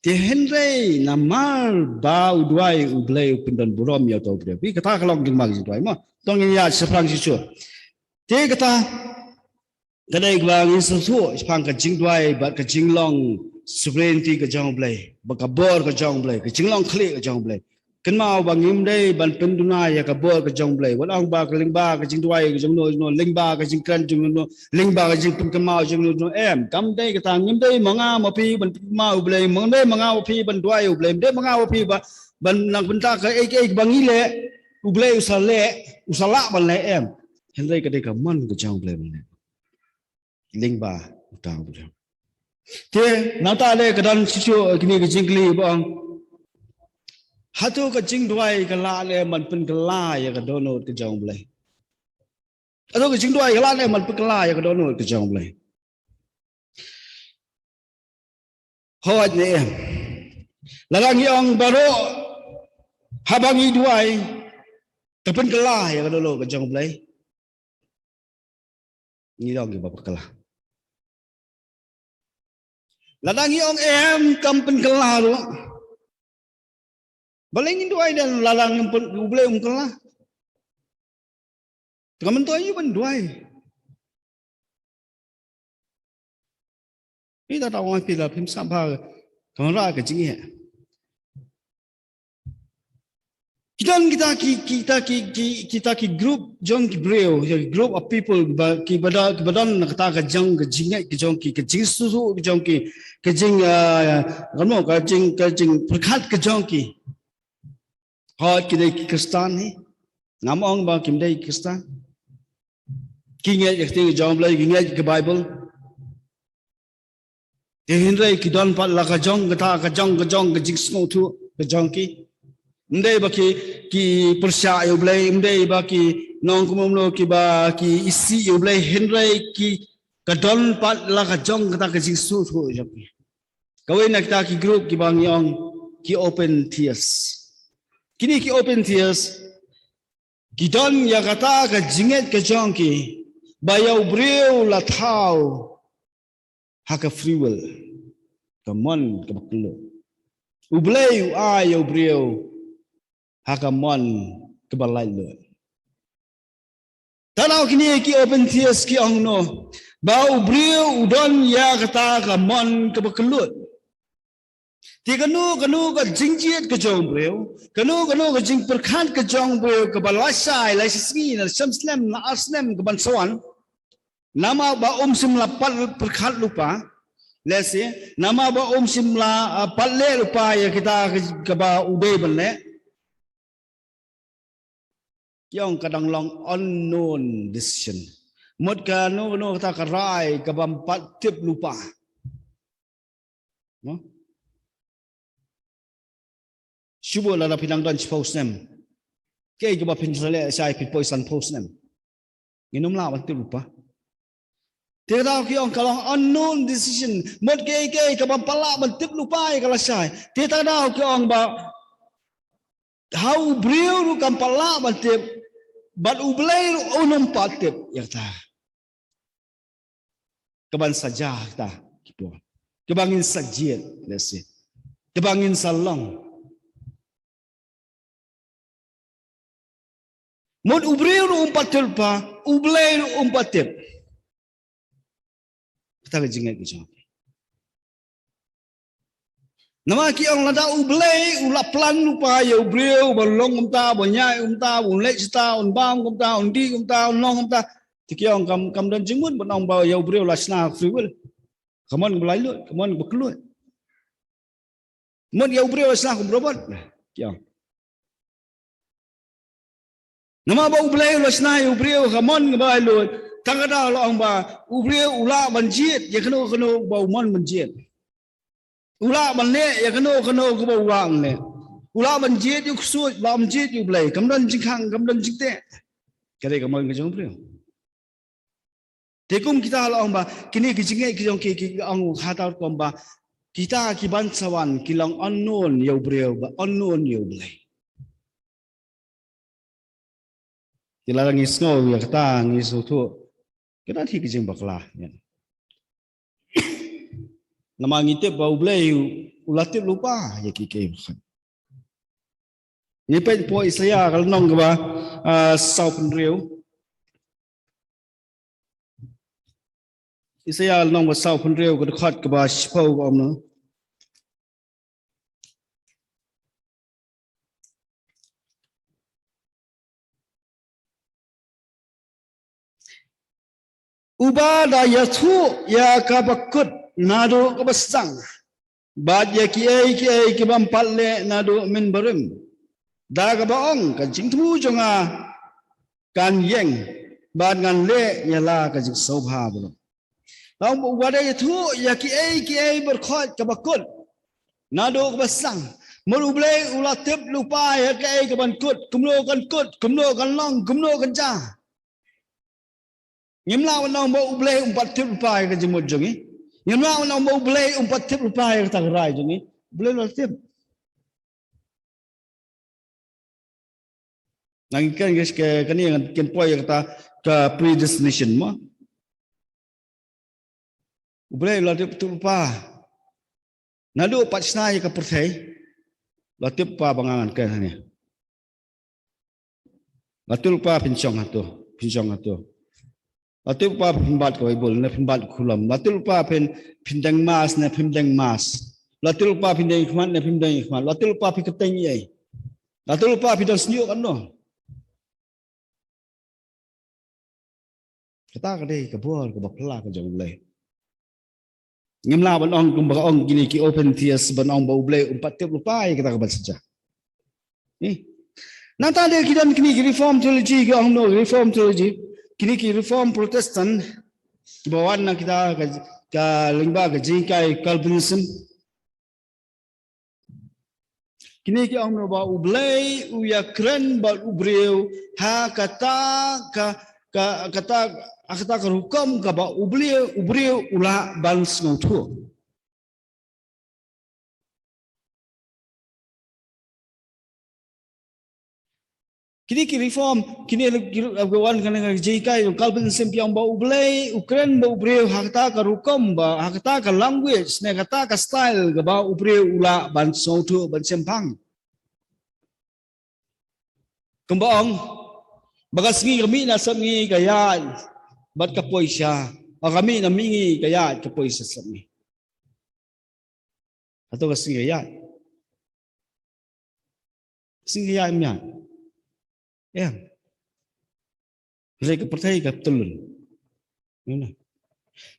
Te hynrei namar ba u duwai u Blei u pyndon burom ïa uto u briew. Phi kata ka long jingma jingduwai mo. Tang ïa shaphrang shisha. Te kata ka dei kaba ngin sngewthuh shaphang ka jingduwai bad ka jinglong sovereignty ka jong u Blei, bad ka bor ka jong u Blei, ka jinglong khlieh ka jong u Blei. Kynmaw ba ngim dei ban pynduna ïa ka bor ka jong u Blei. Wat ong ba ka lyngba ka jingduwai ka jong no jong no, lyngba ka jingkren jong no, lyngba ka jingpynkynmaw jong no jong no. Em, kam dei kata, ngim dei ma nga ma phi ban pynkynmaw u Blei, ngim dei ma nga ma phi ban duwai u Blei, ngim dei ma nga ma phi ba ban nang bynta ka ei ei ba ngi leh, u Blei u sa leh, u sa lah ban leh, em. Hynrei ka dei ka mon ka jong u Blei ban leh. Lyngba uta u briew. Te nangta de ka don shisha kine ki jingkylli ba ong, hato ka jingduwai ka lah ne ban pynkylla ïa ka dohnud ka jong u Blei? Hato ka jingduwai ka lah ne ban pynkylla ïa ka dohnud ka jong u Blei? Hooid ne em? Lada ngi ong baroh haba ngi duwai ka pynkylla ïa ka dohnud ka jong u Blei, ngi ong kiba pynkylla. Lada ngi ong em kam pynkylla ruh, balei ngin duwai, dan lada ngim pyn, u Blei um kylla. Te ka myntoi aïu ban duwai? Phi ta ta wan phi la phim sngewbha ka wanrah ka jingeh. Ki don kita ki, kita ki, ki, kita ki group jong ki briew, ki group of people ba, kiba da, kiba don na kata ka jong ka jingngeit ka jong ki, ka jingsngewthuh ka jong ki, ka jing, ah, ka mo, ka jing, ka jingpyrkhat ka jong ki. Hooid ki dei ki Khristan hi. Ngam ong ba kim dei ki Khristan. Ki ngeit ïa ka ktien ka jong u Blei, ki ngeit ïa ka Baibl. Te hynrei ki don pat la ka jong kata ka jong ka jong ka jingsngewthuh ka jong ki. Ym dei ba ki, ki pyrshah ïa u Blei, ym dei ba ki nong kumno kumno kiba ki isih ïa u Blei, hynrei ki ka don pat la ka jong kata ka jingsngewthuh jong ki. Kawei na kita ki group kiba ngi ong ki open theist. Kine ki open theist ki don ïa kata ka jingngeit ka jong ki ba ïa u briew la thaw ha ka free will, ka mon kaba kylluid. U Blei u ai ïa u briew ha ka mon kaba laitluid. Te nangta kine ki open theist ki ong no, ba u briew u don ïa kata ka mon kaba kylluid. Te kano kano ka jingjied ka jong u briew, kano kano ka jingpyrkhat ka jong u briew kaba lashai, lashai sngi, na shem snem, na ar snem kaban sa wan. Namar ba um shym la pat pyrkhat lypa, lehse namar ba um shym la, ah, pat leh lypa ïa kita ka, kaba u dei ban leh. Ki ong ka dang long unknown decision. Mut kano kano kata ka rai kaba ym pat tip lypa. No? Shu bun lada phi nang don shiphew snem. Kaei kaba phin sa leh shai phi poi sanphew snem. Ngin ym lah ban tip lypa. Te kata ki ong ka long unknown decision. Mut kaei kaei kaba ym pat lah ban tip lypa ïa ka lashai. Te kata ki ong ba ha u briew ruh kam pat lah ban tip, bad u Blei ruh un ym pat tip ïa kata. Kaban sa jia kita ki por. Kaba ngin sa jied, lehse. Kaba ngin sa long. Mut u briew ruh um pat tip lypa, u Blei ruh um pat tip. Kata ka jingngeit ka jong ki. Namar ki ong lada u Blei u la plan lypa ïa u briew ban long kumta, ban ïaid kumta, ban leit shata, ban bam kumta, ban dih kumta, ban long kumta. Te ki ong kam, kam don jingmut ban ong ba ïa u briew la shna free will. Ka mon kaba laitluid, ka mon kaba kylluid. Mut ïa u briew la shna kum robot. Ki ong. Namar ba u Blei u la shna ïa u briew ka mon kaba laitluid. Tang kata la ong ba u briew u lah ban jied ïa kano kano ba u mon ban jied. U lah ban leh ïa kano kano kaba u lah ban leh. U lah ban jied ïa u ksuid, u lah ban jied ïa u Blei. Kam don jingkhang, kam don jingteh. Ka dei ka mon ka jong u briew. Te kum kita la ong ba kine ki jingeh ki jong ki, ki ong ha ta rukom ba kita ki ban sa wan ki long unknown ïa u briew bad unknown ïa U Blei. Ki la ngi sngew ïa kata ngi sngewthuh. Kata hi ki jingbakla. Namar ngi tip ba U Blei u la tip lypa ïa ki, ki. Ngi peit pdeng Isaïah ka lynnong kaba, ah, sawphew hynriew. Isaïah lynnong ba sawphew hynriew ka dkhot kaba shiphew ka ong kumno. Uba da ïathuh ïa kaba kut naduh kaba sdang, bad ïa kiei kiei ki bym pat leh naduh mynbarim. Da kaba ong, ka jingthmu jong nga kan ïeng, bad ngan leh ïa la ka jingsngewbha baroh. Tang ba uba da ïathuh ïa kiei kiei baroh kaba kut naduh kaba sdang. Namar U Blei u la tip lypa ïa kaei kaban kut, kumno kan kut, kumno kan long, kumno kan jia. Ngim lah ban ong ba U Blei um pat tip lypa ïa ka jingmut jong ngi. Ngim lah ban ong ba U Blei um pat tip lypa ïa kata ka rai jong ngi. U Blei u la tip. Ngi kren ke, ke, kane ngan kren poi ïa kata ka predestination mo. U Blei u la tip, tip lypa. Naduh pat shna ïa ka pyrthei, u la tip lypa ba nga ngan kren hangne. U la tip lypa phin shong hato, phin shong hato. U la tip lypa phin bat ka Baibl ne phin bat ka khulom. U la tip lypa phin, phin deng mass ne phim deng mass. U la tip lypa phin deng ïa khmat ne phim deng ïa khmat. U la tip lypa phi kyrteng ei. U la tip lypa phi don shñiuh katno. Kata ka dei ka bor kaba phylla ka jong U Blei. Ngim lah ban ong kumba ka ong kine ki open theist ban ong ba U Blei um pat tip lypa ïa kata kaban sa jia. Ni. Nangta de ki don kine ki Reform theology, ki ong no Reform theology. Kine ki Reform Protestant kiba wan na kita ka, ka lyngba ka jinghikai Calvinism. Kine ki ong ba U Blei u ïakren bad u briew ha kata ka, ka, kata, ha kata ka rukom kaba U Blei, u briew u lah ban sngewthuh. Kine ki Reform, kine ki, ki, ki wan kane ka jinghikai jong Calvinism ki ong ba U Blei u kren bad u briew ha kata ka rukom ba, ha kata ka language ne kata ka style kaba u briew u lah ban sngewthuh ban shemphang. Kumba ong ba ka sngi ka mih na sepngi ka ïaid bad ka poi sha, ba ka mih na mihngi ka ïaid ka poi sha sepngi. Hato ka sngi ka ïaid? Sngi ka ïaid em ïaid? Em. Hynrei ka pyrthei ka tyllun.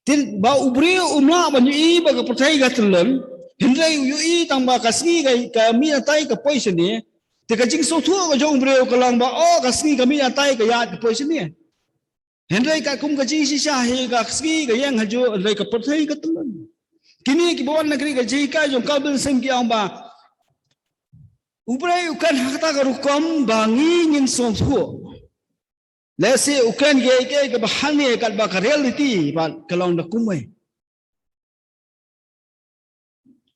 Te ba u briew um lah ban ïohi ba ka pyrthei ka tyllun, hynrei u ïohi tang ba ka sngi ka, ka mih na tai ka poi shane. Te ka jingsngewthuh ka jong u briew ka long ba, oh, ka sngi ka mih na tai ka ïaid ka poi shane. Hynrei ka kum ka jingshisha hi ka sngi ka ïeng hajuh, hynrei ka pyrthei ka tyllun. Kine kiba wan na kine ka jinghikai jong Calvinism ki ong ba U Blei u kren ha kata ka rukom ba ngi ngin sngewthuh. Lehse u kren ïa kaei kaei kaba hangne katba ka reality ba ka long da kumwei.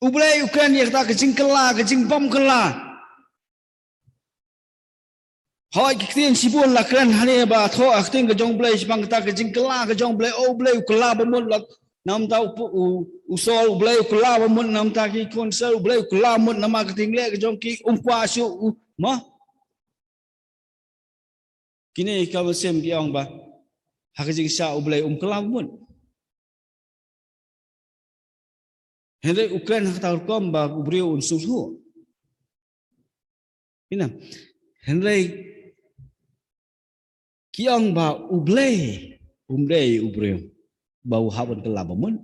U Blei u kren ïa kata ka jingkylla, ka jingbymkylla. Hooid ki ktien shibun la kren hangne ba thoh ka ktien ka jong U Blei shaphang kata ka jingkylla ka jong U Blei, oh U Blei u kylla bamut la namar u, u, u Saul, U Blei u kylla bamut namar ki khun Israel, U Blei u kylla bamut namar ka jingleh ka jong ki, um kwah shuh u, ma. Kine ka mynsiem ki ong ba ha ka jingshisha U Blei um kylla bamut. Hynrei u kren ha kata ka rukom ba u briew un sngewthuh. Ina. Hynrei ki ong ba U Blei um dei u briew ba u hap ban kylla bamut.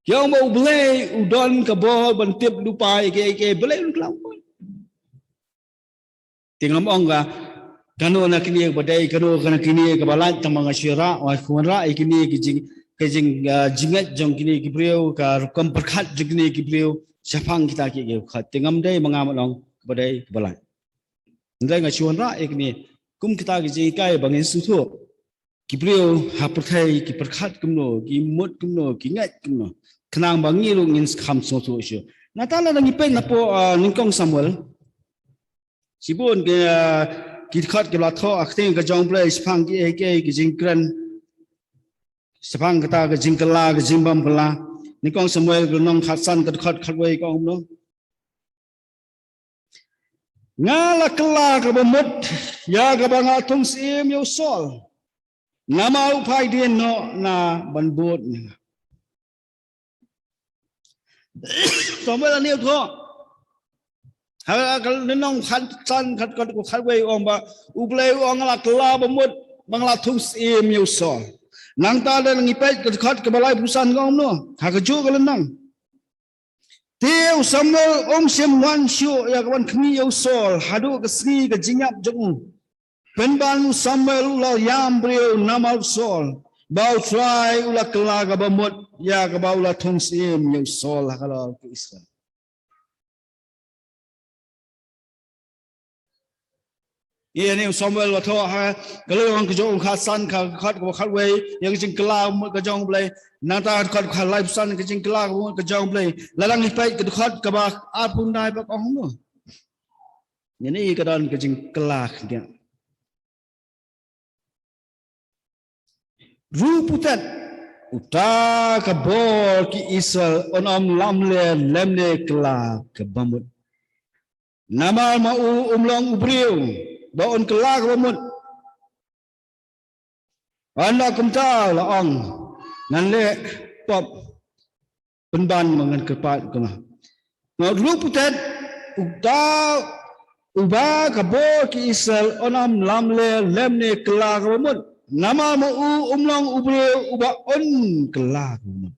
Ki ong ba U Blei u don ka bor ban tip lypa ïa kiei kiei, Blei un kylla bamut. Te ngam ong ka kano na kine kaba dei, kano na kine kaba lait, tang ba nga shu ïa, nga shu wanrah ïa kine ki jing, ki jing, ah, jingngeit jong kine ki briew, ka rukom pyrkhat jong kine ki briew shaphang kita kiei kiei. Te ngam dei ba nga ban ong kaba dei kaba lait. Hynrei nga shu wanrah ïa kine kum kita ki jinghikai ba ngin sngewthuh. ki briew ha pyrthei ki pyrkhat kumno, ki mut kumno, ki ngeit kumno. Khnang ba ngi ruh ngin kham sngewthuh shuh. Nangta lada ngi peit napoh, ah, Nyngkong Samuel. Shibun ki, ah, ki dkhot kiba la thoh ha ka ktien ka jong U Blei shaphang kiei kiei ki jingkren. Shaphang kata ka jingkylla, ka jingbymkylla. Nyngkong Samuel ka lynnong khatsan ka dkhot khatwei ka ong kumno. Nga la kylla kaba mut ïa kaba nga la thung syiem ïa u Saul. Namar u phai dien noh na ban bud ïa nga. Samuel u la thoh. Ha ka lynnong khatsan ka dkhot khatwei u ong ba U Blei u ong nga la kylla ba mut ba nga la thung syiem ïa u Saul. Nangta lada ngi peit ka dkhot kaba laiphew san ka ong kumno. Ha kajuh ka lynnong. Te u Samuel um shym wan shuh ïa ka ban khmih ïa u Saul haduh ka sngi ka jingïap jong u. Pynban u Samuel u la ïam briew namar u Saul, ba U Trai u la kylla kaba mut ïa kaba u la thung syiem ïa u Saul ha ka lor ka Israel. Ïa kane u Samuel u la thoh ha ka lynnong ka jong u khatsan ka dkhot kaba khatwei ïa ka jingkylla ka jong U Blei. Nangta ka dkhot kaba laiphew san ka jingkylla ka jong U Blei. Lada ngi peit ka dkhot kaba arphew khyndai ba ka ong kumno. Ïa kane ka don ka jingkylla khyndiat. Ruh putet uta ka bor ki Israel un ym lamler lymne kylla kaba mut. Namar ma u um long u briew ba un kylla kaba mut. Ynda kumta u la ong ngan leh pop pynban ma ngan kyrpad kumno. Nga ruh putet uta uba ka bor ki Israel un ym lamler lymne kylla kaba mut. Namar ma u um long u briew uba un kylla kaba mut.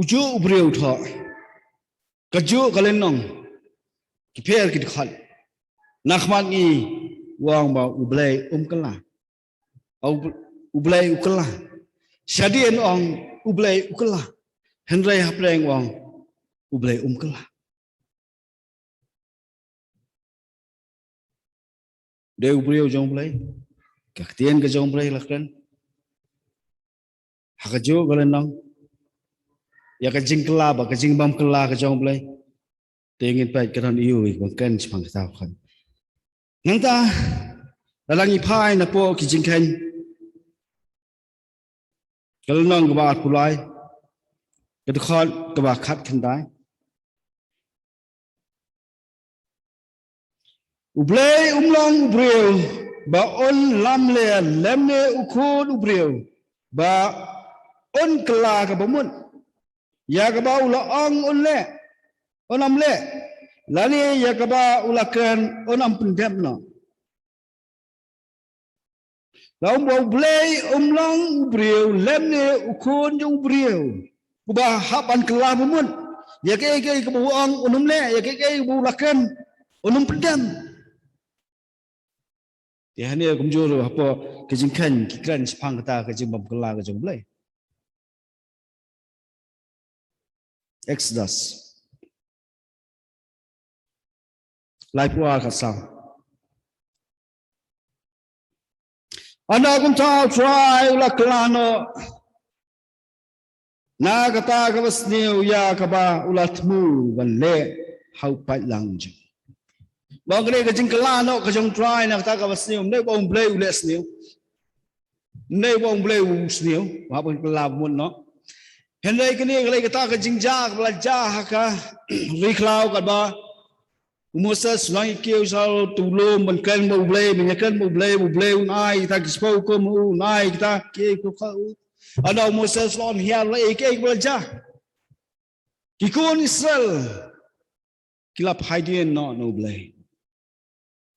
Ujuh u briew thoh. Kajuh ka lynnong. Ki pher ki dkhot. Na khmat ngi u ong ba U Blei um kylla. U, U Blei u kylla. Shadien ong U Blei u kylla. Hynrei hapdeng ong U Blei um kylla. Dei u briew jong U Blei. Ka ktien ka jong U Blei la kren. Ha kajuh ka lynnong. Ïa ka jingkylla bad ka jingbymkylla ka jong U Blei. Te ngin peit ka don ïa u ban kren shaphang kata ka khot. Nangta lada ngi phai napoh ki Jingkheiñ. Ka lynnong kaba arphew lai. Ka dkhot kaba khatkhyndai. U Blei um long u briew ba un lamler lymne u khun u briew ba un kylla kaba mut. Ïa kaba u la ong un leh, un ym leh. Lane ïa kaba u la kren un ym pyndep noh. La ong ba U Blei um long u briew lymne u khun jong u briew uba hap ban kylla ba mut. Ïa kaei kaei kaba u ong un ym leh, ïa kaei kaei kaba u la kren un ym pyndep. Te hangne kumjuh ruh hapoh ki Jingkheiñ ki kren shaphang kata ka jingbymkylla ka jong U Blei. Exodus. Laiphew ar khatsaw. Ynda kumta U Trai u la kylla noh na kata kaba sniew ïa kaba u la thmu ban leh ha u paidlang jong u. Ba kane ka jingkylla noh ka jong U Trai na kata kaba sniew, ym dei ba U Blei u leh sniew. Ym dei ba U Blei u sniew, u hap ban kylla ba mut noh. Hynrei kane ka dei kata ka jingjia kaba la jia ha ka ri khlaw katba u Moses u nang ïa kiew sha u tulum ban kren bad U Blei, ban ïakren bad U Blei, U Blei un ai kita ki sipar hukum, un ai kita kiei kiei. Ynda u Moses u la wan hiar, la ïa kiei kiei ba la jia. Ki khun Israel ki la phai dien noh na U Blei.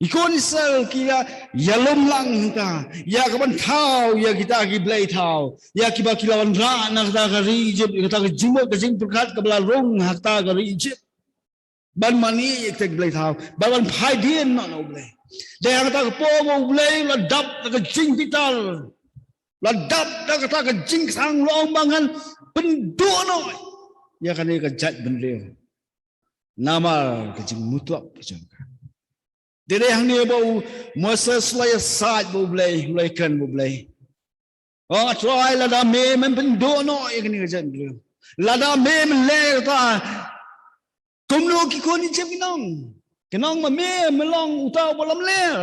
Ki khun Israel ki la ïalum lang hangta ïa ka ban thaw ïa kita ki blei thaw, ïa kiba ki la wanrah na kata ka ri Egypt, ïa kata ka jingmut ka jingpyrkhat kaba la rung ha kata ka ri Egypt. Ban mane ïa kita ki blei thaw, ban, ban phai dien noh na U Blei. Dei hangta ka por ba U Blei u la dap da ka jingbitar, u la dap da kata ka jingkthang, u la ong ba ngan pynduh noh ïa kane ka jaitbynriew namar ka jingmutlop ka jong ka. Te dei hangne ba u Moses u la ïasaid bad U Blei, u la ïakren bad U Blei. O Trai, lada me men pynduh noh ïa kane ka jaitbynriew, lada me men leh kata, kumno ki khun Ijipt kin ong, kin ong ba me, me long uta uba lamler.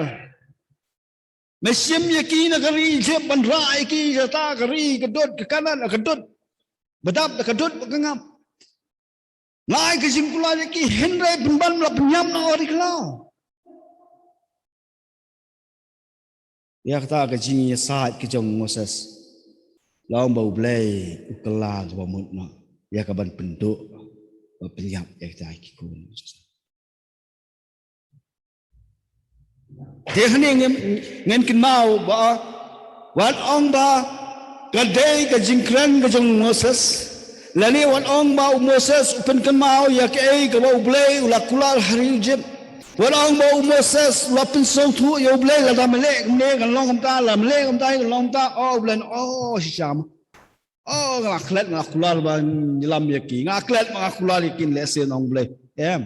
Me shim ïa ki na ka ri Ijipt ban rah ïa ki sha kata ka ri ka dud ka Kanaan, ka dud ba dap da ka dud ba ka ngap. Nga ai ka jingkular ïa ki, hynrei pynban me la pynïap na ka ri khlaw. Ïa kata ka jingïasaid ka jong u Moses, la ong ba U Blei u kylla kaba mut noh ïa ka ban pynduh bad pynïap ïa kita ki khun. Te hangne ngin, ngin kynmaw ba wat ong ba ka dei ka jingkren ka jong u Moses, lane wat ong ba u Moses u pynkynmaw ïa kaei kaba U Blei u la kular ha ri Ijipt. Wat ong ba u Moses u la pynsngewthuh ïa U Blei, lada me leh kumne kan long kumta, lada me leh kumta kan long kumta. O U Blei, o shisha ma, o nga la klet, nga la kular ban ïalam ïa ki, nga la klet, nga la kular ïa ki, lehse ong U Blei. Em.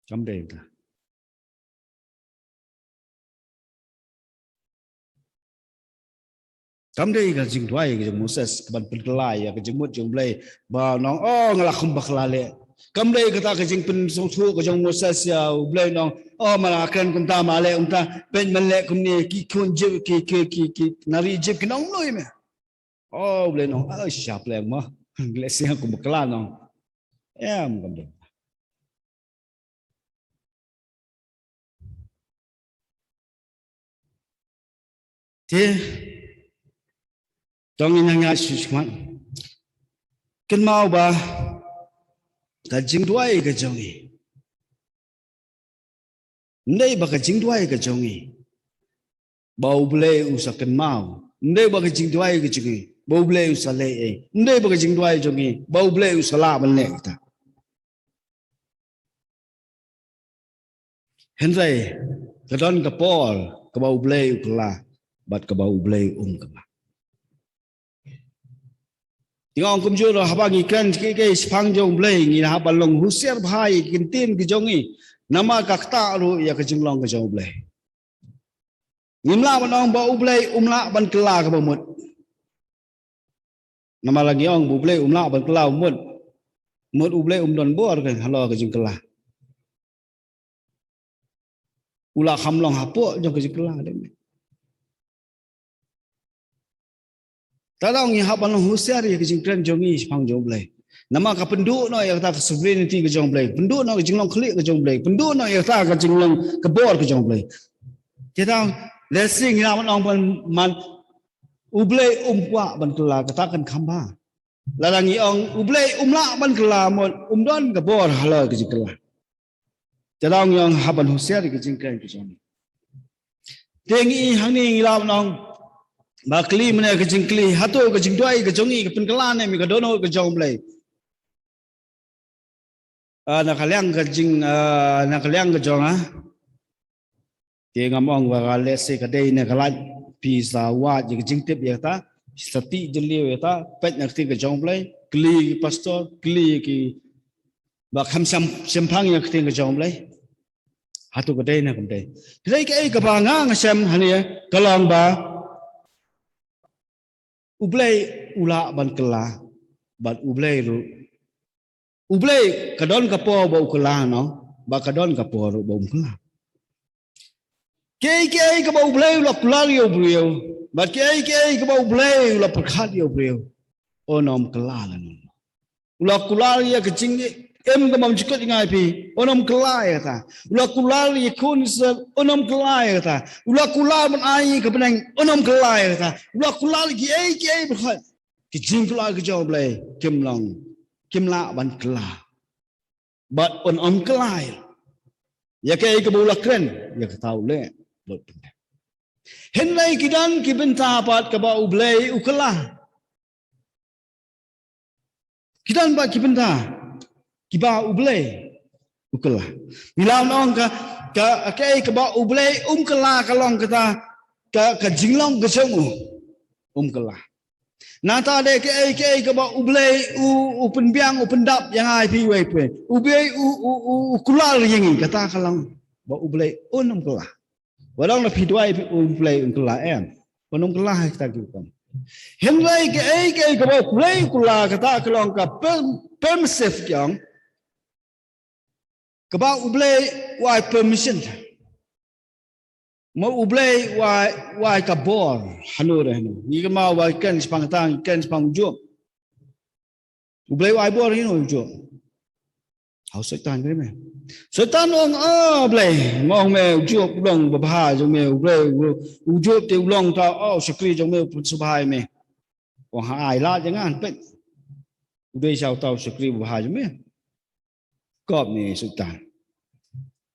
Kam dei ta. Kam dei ka jingduwai ka jong u Moses ka ban pynkylla ïa ka jingmut jong U Blei ba nong, o nga la khum bakla leh. Kam dei kata ka jingpynsngewthuh ka jong u Moses ïa U Blei nong, o ma la kren kumta ma leh kumta, peit men leh kumne ki khun Ijipt, ki, ki, ki, ki na ri Ijipt kin ong kumno ïa me. O U Blei nong, a shisha pleng ma. Lehse nga khum bakla nong. Em, kam dei. Te tang ïa nga shu shmat. Kynmaw ba ka jingduwai ka jong ngi, ym dei ba ka jingduwai ka jong ngi ba U Blei u sa kynmaw. Ym dei ba ka jingduwai ka jong ngi ba U Blei u sa leh ei. Ym dei ba ka jingduwai jong ngi ba U Blei u sa lah ban leh kata. Hynrei ka don ka por kaba U Blei u kylla bad kaba U Blei um kylla. Te nga ong kumjuh ruh, haba ngi kren kiei kiei shaphang jong U Blei, ngi hap ban long husiar bha ïa ki ktien ki jong ngi. Namar ka ktah ruh ïa ka jinglong ka jong U Blei. Ngim lah ban ong ba U Blei um lah ban kylla kaba mut. Namar la ngi ong ba U Blei um lah ban kylla, mut, mut U Blei um don bor ka halor ka jingkylla. U la kham long hapoh jong ka jingkylla lem. Te ngi hap ban long husiar ïa ka jingkren jong ngi shaphang jong U Blei. Namar ka pynduh noh ïa kata ka sovereignty ka jong U Blei, pynduh noh ka jinglong khlieh ka jong U Blei, pynduh noh ïa kata ka jinglong ka bor ka jong U Blei. Te lehse ngi lah ban ong ban man U Blei um kwah ban kylla, kata kan kham bha. Lada ngi ong U Blei um lah ban kylla, mut um don ka bor halor ka jingkylla. Te ngi ong hap ban husiar ïa ka jingkren ka jong ngi. Te ngi hangne ngi lah ban ong ba kylli mynne ka jingkylli, hato ka jingduwai ka jong ngi ka pynkylla ne em ïa ka dohnud ka jong U Blei? Ah, na ka liang ka jing, ah, na ka liang ka jong nga, te ngam ong ba ka lehse ka dei ne ka lait, phi sa wad ïa ka jingtip ïa kata, phi sa tih jylliew ïa kata, peit na ka ktien ka jong U Blei, kylli ki pastor, kylli ki ba kham sham, shemphang ïa ka ktien ka jong U Blei. Hato ka dei ne kam dei? Te kaei kaba nga nga shem hangne ka long ba U Blei u lah ban kylla, bad U Blei ruh, U Blei ka don ka por ba u kylla, no, bad ka don ka por ruh ba um kylla. Kiei kiei kaba U Blei u la kular ïa u briew, bad kiei kiei kaba U Blei u la pyrkhat ïa u briew, un ym kylla lano. U la kular ïa ka jingim kaba ym jukut jngai phi, un ym kylla ïa kata. U la kular ïa ki khun Israel, un ym kylla ïa kata. U la kular ban ai ka bneng, un ym kylla ïa kata. U la kular ïa kiei kiei baroh. Ki jingkular ki jong U Blei kim long, kim lah ban kylla. Bad un ym kylla ïa kaei kaba u la kren, ïa kata u leh. Hynrei ki don ki bynta pat kaba U Blei u kylla. Ki don pat ki bynta kiba U Blei u kylla. Ngi lah ban ong ka, ka, kaei kaba U Blei um kylla ka long kata ka, ka jinglong ka jong u um kylla. Nangta de kaei kaei kaba U Blei u, u pynbiang, u pyndap ïa nga ïa phi wei phi. U Blei u, u, u, u kular ïa ngi, kata ka long ba U Blei un ym kylla. Wat ong na phi duwai phi U Blei un kylla, em. Un ym kylla ha kita ki rukom. Hynrei kaei kaei kaba U Blei u kylla, kata ka long ka per-, permissive, ka ong. Kaba U Blei u ai permission. Ma U Blei u ai, u ai ka bor. Hanu re hanu. Ngi kynmaw ba ken spang tang, ken spang u Job. U Blei u ai bor ïa u Job. Ha u Soitan, kren me. Soitan ong, ah, Blei, nga ong me u Job u long babha jong me, U Blei, u, u Job te u long ta, oh, shakri jong me, u pynsngewbha ïa me. Ong ha ai lad ïa nga, peit. U dei sha uta u shakri babha jong me. Kop ne Soitan.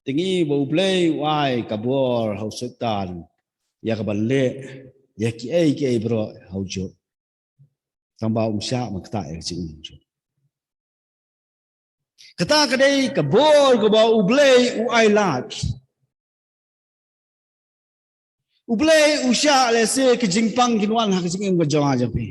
Te ngi ba U Blei u ai ka bor ha u Soitan ïa ka ban leh ïa kiei kiei baroh ha u Job. Tang ba um shah ban ktah ïa ka jingim u Job. Kata ka dei ka bor kaba U Blei u ai lad. U Blei u shah lehse ka jingpang kin wan ha ka jingim ka jong nga jong phi.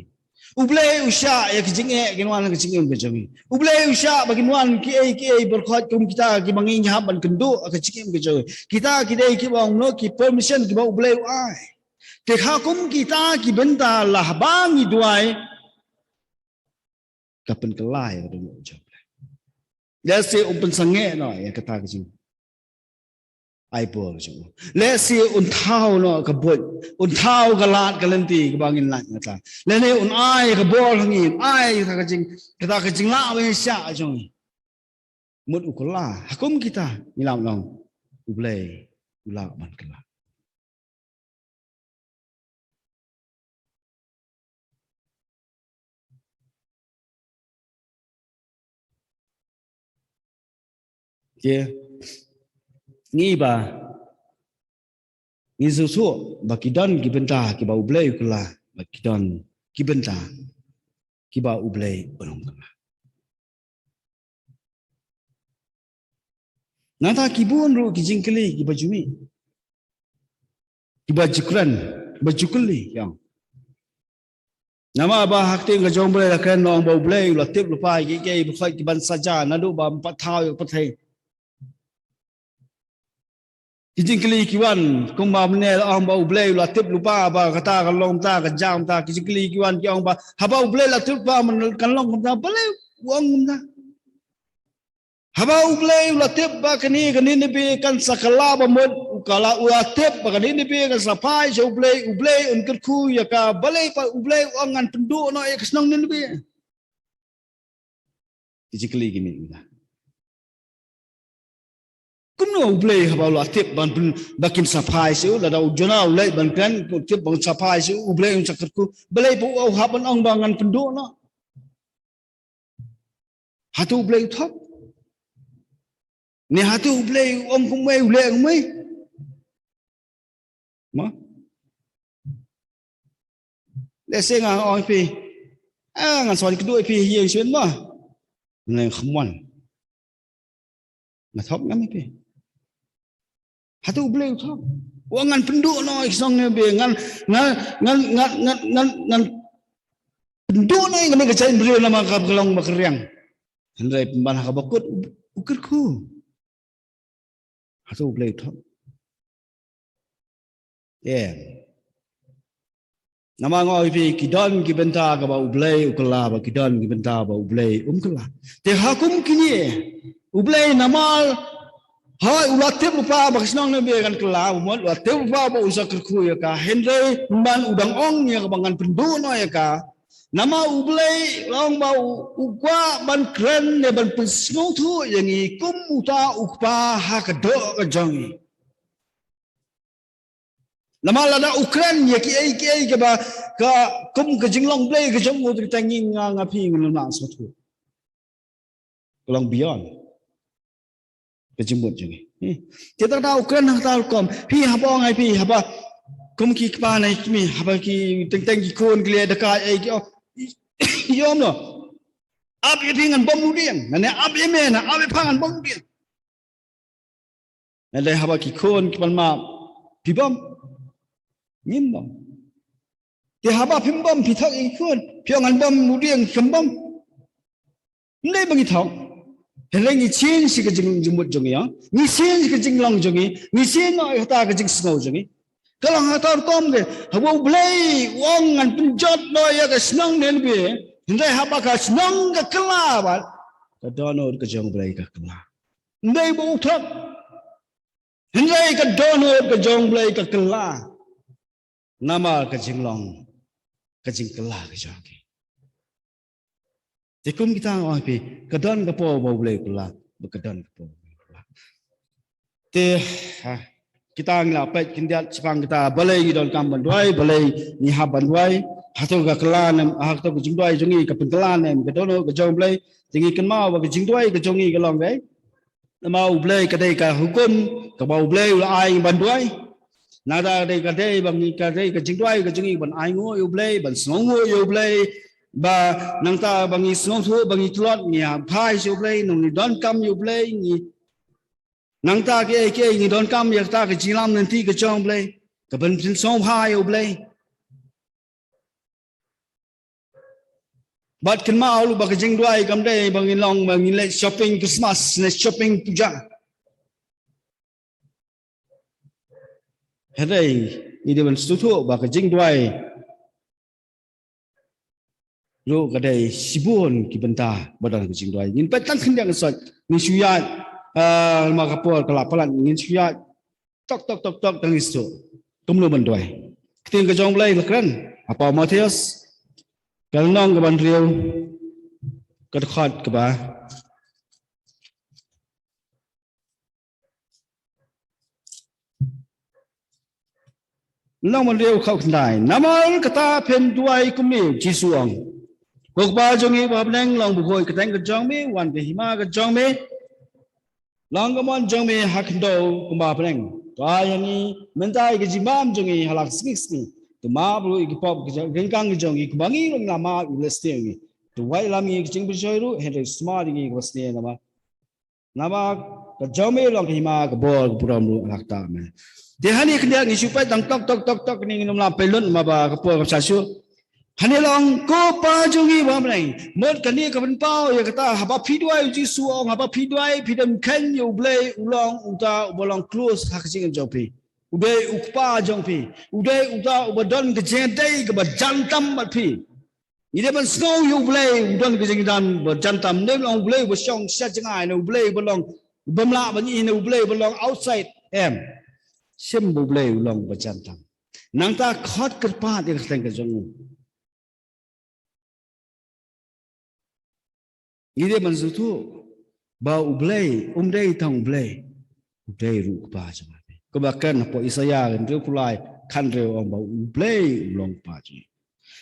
U Blei u shah ïa ka jingeh kin wan ha ka jingim ka jong ngi. U Blei u shah ba kin wan kiei kiei baroh kum kita kiba ngi hap ban kynduh ha ka jingim ka jong ngi. Kita ki dei kiba ong noh ki permission kiba U Blei u ai. Te ha kum kita ki bynta lada ngi duwai, ka pynkylla ïa ka dohnud jong U Blei. Lehse un pynsangeh noh ïa kata ka jing ai bor jong u. Lehse un thaw noh ka buit, un thaw ka lad ka lynti kaba ngin lait na kata. Lane un ai ka bor ha ngi, un ai kata ka jing, kata ka jinglah ba ngi shah jong ngi. Mut u kylla, ha kum kita ngi lah ban ong U Blei u lah ban kylla. Te ngi ba ngi sngewthuh ba ki don ki bynta kiba U Blei u kylla, ba ki don ki bynta kiba U Blei u ym kylla. Nangta ki bun ruh ki jingkylli kiba ju mih, kiba ju kren, kiba ju kylli, ïa. Namar ba ha ka ktien ka jong U Blei la kren, la ong ba U Blei u la tip lypa ïa kiei kiei baroh ki ban sa jia naduh ba ym pat thaw ïa ka pyrthei. Ki jingkylli ki wan, kumba mynne la ong ba U Blei u la tip lypa ba kata kan long kumta, kan jia kumta. Ki jingkylli ki wan ki ong ba haba U Blei la tip lypa, kan long kumta, balei u ong kumta? Haba U Blei u la tip ba kane ka Nineveh kan sa kylla ba mut, u kylla, u la tip ba ka Nineveh kan sa phai sha U Blei, U Blei un kyrkhu ïa ka, balei pat U Blei u ong ngan pynduh noh ïa ka shnong Nineveh? Ki jingkylli ki mih mynta. Kumno U Blei haba u la tip ban pyn, ba kin sa phai sha u, lada u Jonah u leit ban kren, u tip ban sa phai sha u, U Blei un sa kyrkhu, balei pat u hap ban ong ba ngan pynduh noh? Hato U Blei u thok? Ne hato U Blei u ong kumwei, u leh kumwei? Mo? Lehse nga ong ïa phi, ah, ngan sa wan kynduh ïa phi ha ïing shuh mo. Nga ong kham wan. Nga thok ngam ïa phi. Hato U Blei u thok? U ong ngan pynduh noh ïa ka shnong Nineveh, ngan, ngan, ngan pynduh noh ïa kane ka jaitbynriew namar ka long ba kyrriang. Hynrei pynban ha kaba kut u, u kyrkhu. Hato U Blei u thok? Em. Namar nga ong ïa phi, ki don ki bynta kaba U Blei u kylla, bad ki don ki bynta ba U Blei um kylla. Te ha kum kine, U Blei namar, hooid u la tip lypa ba ka shnong Nineveh kan kylla, u mut u la tip lypa ba un sa kyrkhu ïa ka, hynrei pynban u dang ong ïa kaba ngan pynduh noh ïa ka. Namar U Blei u la ong ba u, u kwah ban kren ne ban pynsngewthuh ïa ngi kum uta u kpa ha ka doh ka jong ngi. Namar lada u kren ïa kiei kiei kaba, ka, kum ka jinglong Blei ka jong u, te ngi nga, nga phi ngin ym lah sngewthuh. Ka long beyond ka jingmut jong ngi. Hmm. Te tang da u kren hangta rukom. Phi haba ong ai phi haba kum ki kpa ne ki kmie, haba ki teng teng ki khun ki leh da ka ei ki ong. Ïoh mo? Ap ïa phi ngan bom lutdieng. Nane ap ïa me, na ap ïa pha ngan bom lutdieng. Nane haba ki khun ki pan map, phi bom? Ngim bom. Te haba phim bom phi thok ïa ki khun, phi ong ngan bom u dieng, kham bom. Ym dei ba ngi thok. Hynrei ngi sien sha ka jing, jingmut jong ngi, ïa. Ngi sien sha ka jinglong jong ngi, ngi sien noh ïa kata ka jingsngew jong ngi. Ka long ha ka rukom te, haba U Blei u ong ngan pynjot noh ïa ka shnong Ninive, hynrei haba ka shnong ka kylla bad, ka dohnud ka jong U Blei ka kylla. Ym dei ba u thok. Hynrei ka dohnud ka jong U Blei ka kylla. Namar ka jinglong, ka jingkylla ka jong ki. Te kum kita nga ong ïa phi, ka don ka por ba U Blei u kylla, ba ka don ka por ba U Blei u kylla. Te, ha, kita ngi la peit khyndiat shaphang kita, balei ngi donkam ban duwai, balei ngi hap ban duwai, hato ka kylla ne em, hato ka jingduwai jong ngi ka pynkylla ne em, ka dohnud ka jong U Blei, te ngi kynmaw ba ka jingduwai ka jong ngi ka long kaei. Namar U Blei ka dei ka hukum kaba U Blei u la ai ban duwai. Nangta ka dei, ka dei ba ngi, ka dei ka jingduwai ka jong ngi ban ainguh ïa U Blei, ban sngewnguh ïa U Blei. Ba nangta ba ngi sngewthuh, ba ngi tlot, ngi ïa phai sha U Blei, ngi donkam ïa U Blei, ngi. Nangta kiei kiei ngi donkam ïa kata ka jingïalam lynti ka jong U Blei, ka ban pynsngewbha ïa U Blei. Bad kynmaw ruh ba ka jingduwai kam dei ba ngin long, ba ngin leit shopping Christmas ne shopping puja. Hynrei ngi dei ban sngewthuh ba ka jingduwai ruh ka dei shibun ki bynta ba don ka jingduwai. Ngin peit tang khyndiat ngan sot, ngin shu ïaid, ah, namar ka por ka la palat, ngin shu ïaid tok, tok, tok, tok, tang ïa shuh. Kumno ban duwai. Ka ktien ka jong U Blei la kren ha Paw Mathaios, ka lynnong kaba hynriew, ka dkhot kaba, lynnong ba hynriew, dkhot khyndai. Namar kata phin duwai kumne, Jisu u ong. Ko Kpa jong ngi ba ha bneng, long bakhuid ka kyrteng ka jong me, wan ka hima ka jong me. Long ka mon jong me ha khyndew kumba ha bneng. To ai ha ngi mynta ïa ka jingbam jong ngi ha la ka sngi ka sngi. To map ruh ïa ki pop ka jong, ryngkang ka jong ngi kumba ngi ruh ngi la map ïa ki ba la sniew ïa ngi. To wat ïalam ïa ngi ha ka jingpynshoi ruh, hynrei sumar ïa ngi kaba sniew namar. Namar ka jong me long ka hima, ka bor, ka burom ruh ha la ka kata me. Te hangne khyndiat ngi shu peit tang tok tok tok tok, ngi ngim lah peit lut namar ba ka por kam sah shuh. Hangne la ong, ko Kpa jong ngi ba ha bneng. Mut kane ka pynpaw ïa kata, haba phi duwai, u Jisu u ong, haba phi duwai phi dang kheiñ ïa U Blei, u long uta uba long close ha ka jingim jong phi. U dei u Kpa jong phi. U dei uta uba don ka jingïadei kaba jan tam bad phi. Ngi dei ban sngew ïa U Blei u don ka jingïadei ba jan tam. Ym dei ban long U Blei uba shong sha jngai, ne U Blei uba long, bym lah ban ïohi, ne U Blei uba long outside. Em. Shim ba U Blei u long uba jan tam. Nangta khot kyrpad ïa ka kyrteng ka jong u. Ngi dei ban sngewthuh ba U Blei um dei tang U Blei, u dei ruh u Kpa jong ngi. Kaba kren hapoh Isaïah hynriewphew lai, khathynriew, ong ba U Blei u long u Kpa jong ngi.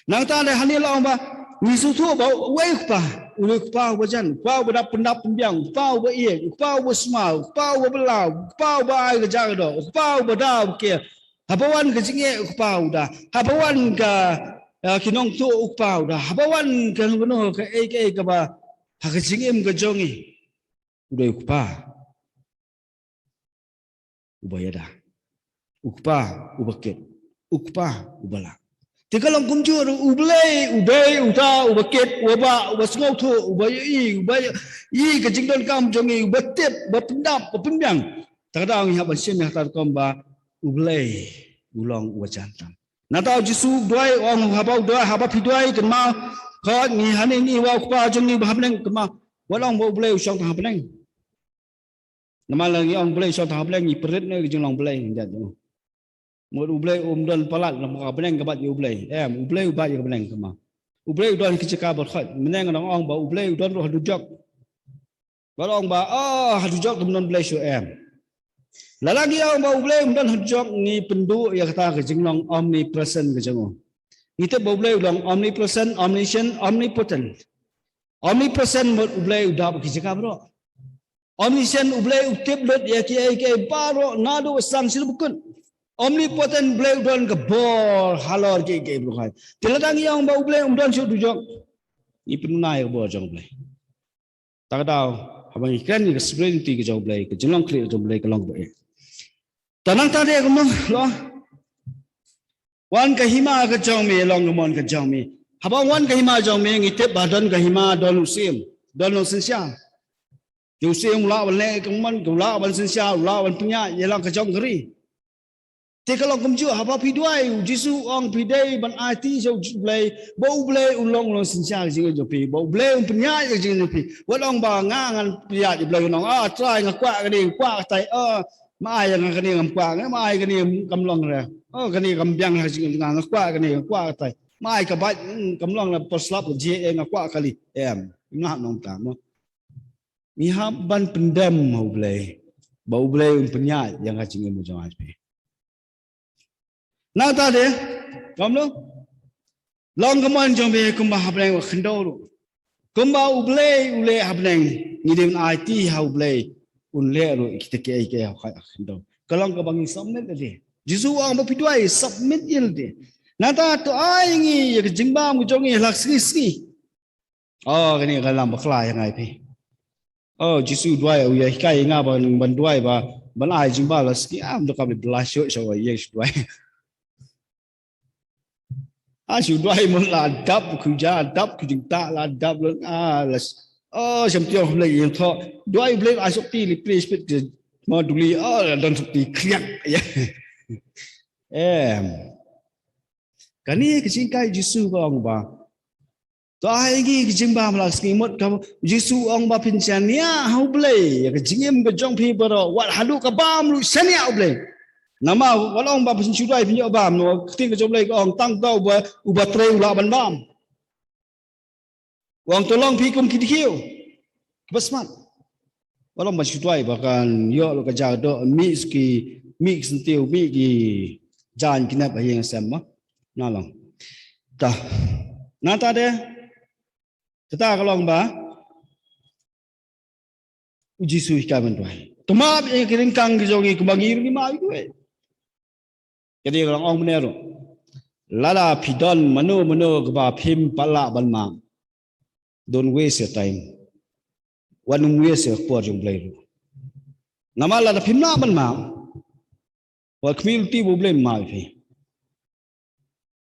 Nangta dei hangne la ong ba ngi sngewthuh ba uwei u Kpa, u dei u Kpa uba jan, u Kpa uba dap pyndap pynbiang, u Kpa uba ïeit, u Kpa uba sumar, u Kpa uba bylla, u Kpa uba ai ka jaka doh, u Kpa uba da uba kiar. Haba wan ka jingeh u Kpa u da. Haba wan ka, eh, ki nongtuh u Kpa u da. Haba wan ka, ka, ka, kaei kaei kaba ha ka jingim ka jong ngi, u dei u Kpa uba ïada, u Kpa uba kit, u Kpa uba lah. Te ka long kumjuh ruh, U Blei u dei uta uba kit, uba, uba sngewthuh, uba ïohi, uba ïohi ka jingdonkam jong ngi, uba tip, uba pyndap, uba pynbiang. Te ka daw ngi hap ban shim ïa kata rukom ba U Blei u long uba jan tam. Nangta u Jisu u duwai, u ong haba u duwai, haba phi duwai, kynmaw, khot ngi hangne, ngi ïa u Kpa jong ngi ba ha bneng, kynmaw. Wat ong ba U Blei u shong tang ha bneng. Namar lada ngi ong U Blei u shong tang ha bneng, ngi pynrit noh ïa ka jinglong Blei, ngi ïa jong. Mut U Blei um don palat, namar ka bneng ka bat ïa U Blei. Em, U Blei u bat ïa ka bneng, kynmaw. U Blei u don ha ki jaka baroh khoit. Mynne nga dang ong ba U Blei u don ruh ha dujok. Ba ong ba, oh, ha dujok ym don Blei shuh, em. Lada ngi ong ba U Blei um don ha dujok, ngi pynduh ïa kata ka jinglong omnipresent ka jong u. Ngi tip ba U Blei u long omnipresent, omniscient, omnipotent. Omnipresent mut U Blei u dap ha ki jaka baroh. Omniscient, U Blei u tip lut ïa kiei kiei baroh, naduh ba sdang sha ba kut. Omnipotent, U Blei u don ka bor halor kiei kiei baroh. Te lada ngi ong ba U Blei um don shuh ha dujok, ngi pynbna ïa ka bor jong U Blei. Te ka daw, haba ngi kren ïa ka sovereignty ka jong U Blei, ka jinglong khlieh jong U Blei, ka long ba eh. Te nangta dei kumno, lo. Wan ka hima ka jong me, long ka mon ka jong me. Haba wan ka hima jong me, ngi tip ba don ka hima, don u syiem, don u synshar. Te u syiem u lah ban leh ka mon, u lah ban synshar, u lah ban pynïaid ïa la ka jong ka ri. Te ka long kumjuh, haba phi duwai, u Jisu u ong phi dei ban aiti sha u Blei, ba u Blei un long, un long synshar ka jingim jong phi, ba u Blei un pynïaid ka jingim jong phi. Wat ong ba nga ngan pynïaid, u Blei un ong, ah, Trai nga kwah kane, nga kwah katai, ah, ma ai nga kane ngam kwah, nga ma ai kane kam long re. Oh, kane kam biang ha ka jingim nga, nga kwah kane, nga kwah katai. Ma ai ka bike, hmm, kam long re, por slap ka jia, eh, nga kwah kali. Em, nga nong ta mo. Ngi hap ban pyndem ha u Blei, ba u Blei un pynïaid ïa ka jingim jong nga phi. Nangta de, kumno? Long ka mon jong phi kumba ha bneng u khyndew ruh. Kumba u Blei u leh ha bneng, ngi dei ban aiti ha u Blei un leh ruh ïa kita kiei kiei ha u khyndew. Ka long kaba ngi submit lade. Jisu u ong ba phi duwai, submit ïa lade. Nangta to ai ngi ïa ka jingbam ka jong ngi ha la ka sngi sngi. Oh, kane ka lam bakla ïa nga ïa phi. Oh, Jisu duwai, u ïa hikai ïa nga ban, ban duwai ba, ban ai jingbam la sngi, ah, ym donkam leh ba la shuh shuh ïa shu duwai. Ah, shu duwai mon la dap, khu ja dap, khu jingtah la dap, la, ah, la s-, oh, sham tiong Blei ïa thoh. Duwai Blei ai sopti li pli spit ke ma duli, oh, la don sopti kriak. Ïa. Em. Kane ka jinghikai Jisu ka ong ba. To ai ngi ka jingbam la ka sngi, mut ka Jisu u ong ba phin shaniah ha u Blei ïa ka jingim ka jong phi baroh, wat haduh ka bam ruh shaniah ha u Blei. Namar wat ong ba phin shu duwai phin ïoh bam, namar ka ktien ka jong u Blei ka ong tang uta uba, uba trei u lah ban bam. U ong to long phi kum ki dkhiew kiba smat. Wat ong ba shu duwai ba kan ïoh la ka jadoh, mih ki, mih ki syntiew, mih ki jaiñ ki nep ha ïing ha sem mo. Nga long. Ta. Nangta de. Kata ka long ba u Jisu u hikai ban duwai. To map ïa ki ryngkang ki jong ngi kumba ngi ruh ngi map ïa kiwei. Ka dei ka long ong mynne ruh. Lada phi don mano mano kaba phim pat lah ban map, don't waste your time. Wat nym waste ïa ka por jong u Blei ruh. Namar lada phim lah ban map, wat khmih lynti ba u Blei un map ïa phi.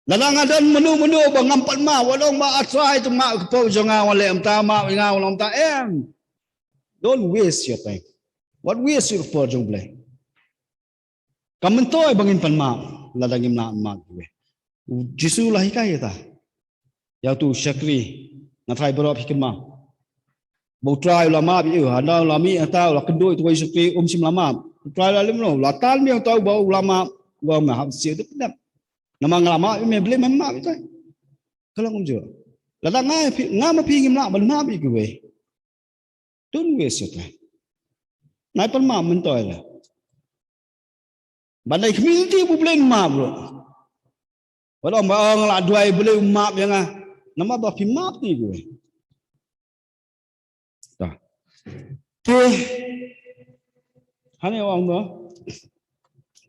Lada nga don mano mano ba ngam pat map, wat ong ba, ah Trai, to map ïa ka por jong nga, wat leh kumta, map ïa nga, wat leh kumta, em. Don't waste your time. Wat waste ïa ka por jong u Blei. Kam myntoi ba ngin pan map lada ngim lah map ïa u Blei. U Jisu u la hikai ïa kata. Ïa utu u shakri, nga tharai baroh phi kynmaw. Ba u trai u la map ïa u, haba u la mih hangta u la kynduh ïa utu u shakri um shym la map. U trai u la leh kumno, u la tan biang uta uba u la map, u ong me hap siew da pyndep. Namar nga la map ïa me, balei mem map ïa uta? Ka long kumjuh. Lada nga phi, nga ma phi ngim lah ban map ïa kiwei, don't waste your time. Nai pan map myntoi la. Ban dei khmih lynti ba u Blei un map ruh. Wat ong ba, ong la duwai Blei un map ïa nga. Namar ba phi map ïa kiwei. Ta. Te. Hangne ong ba,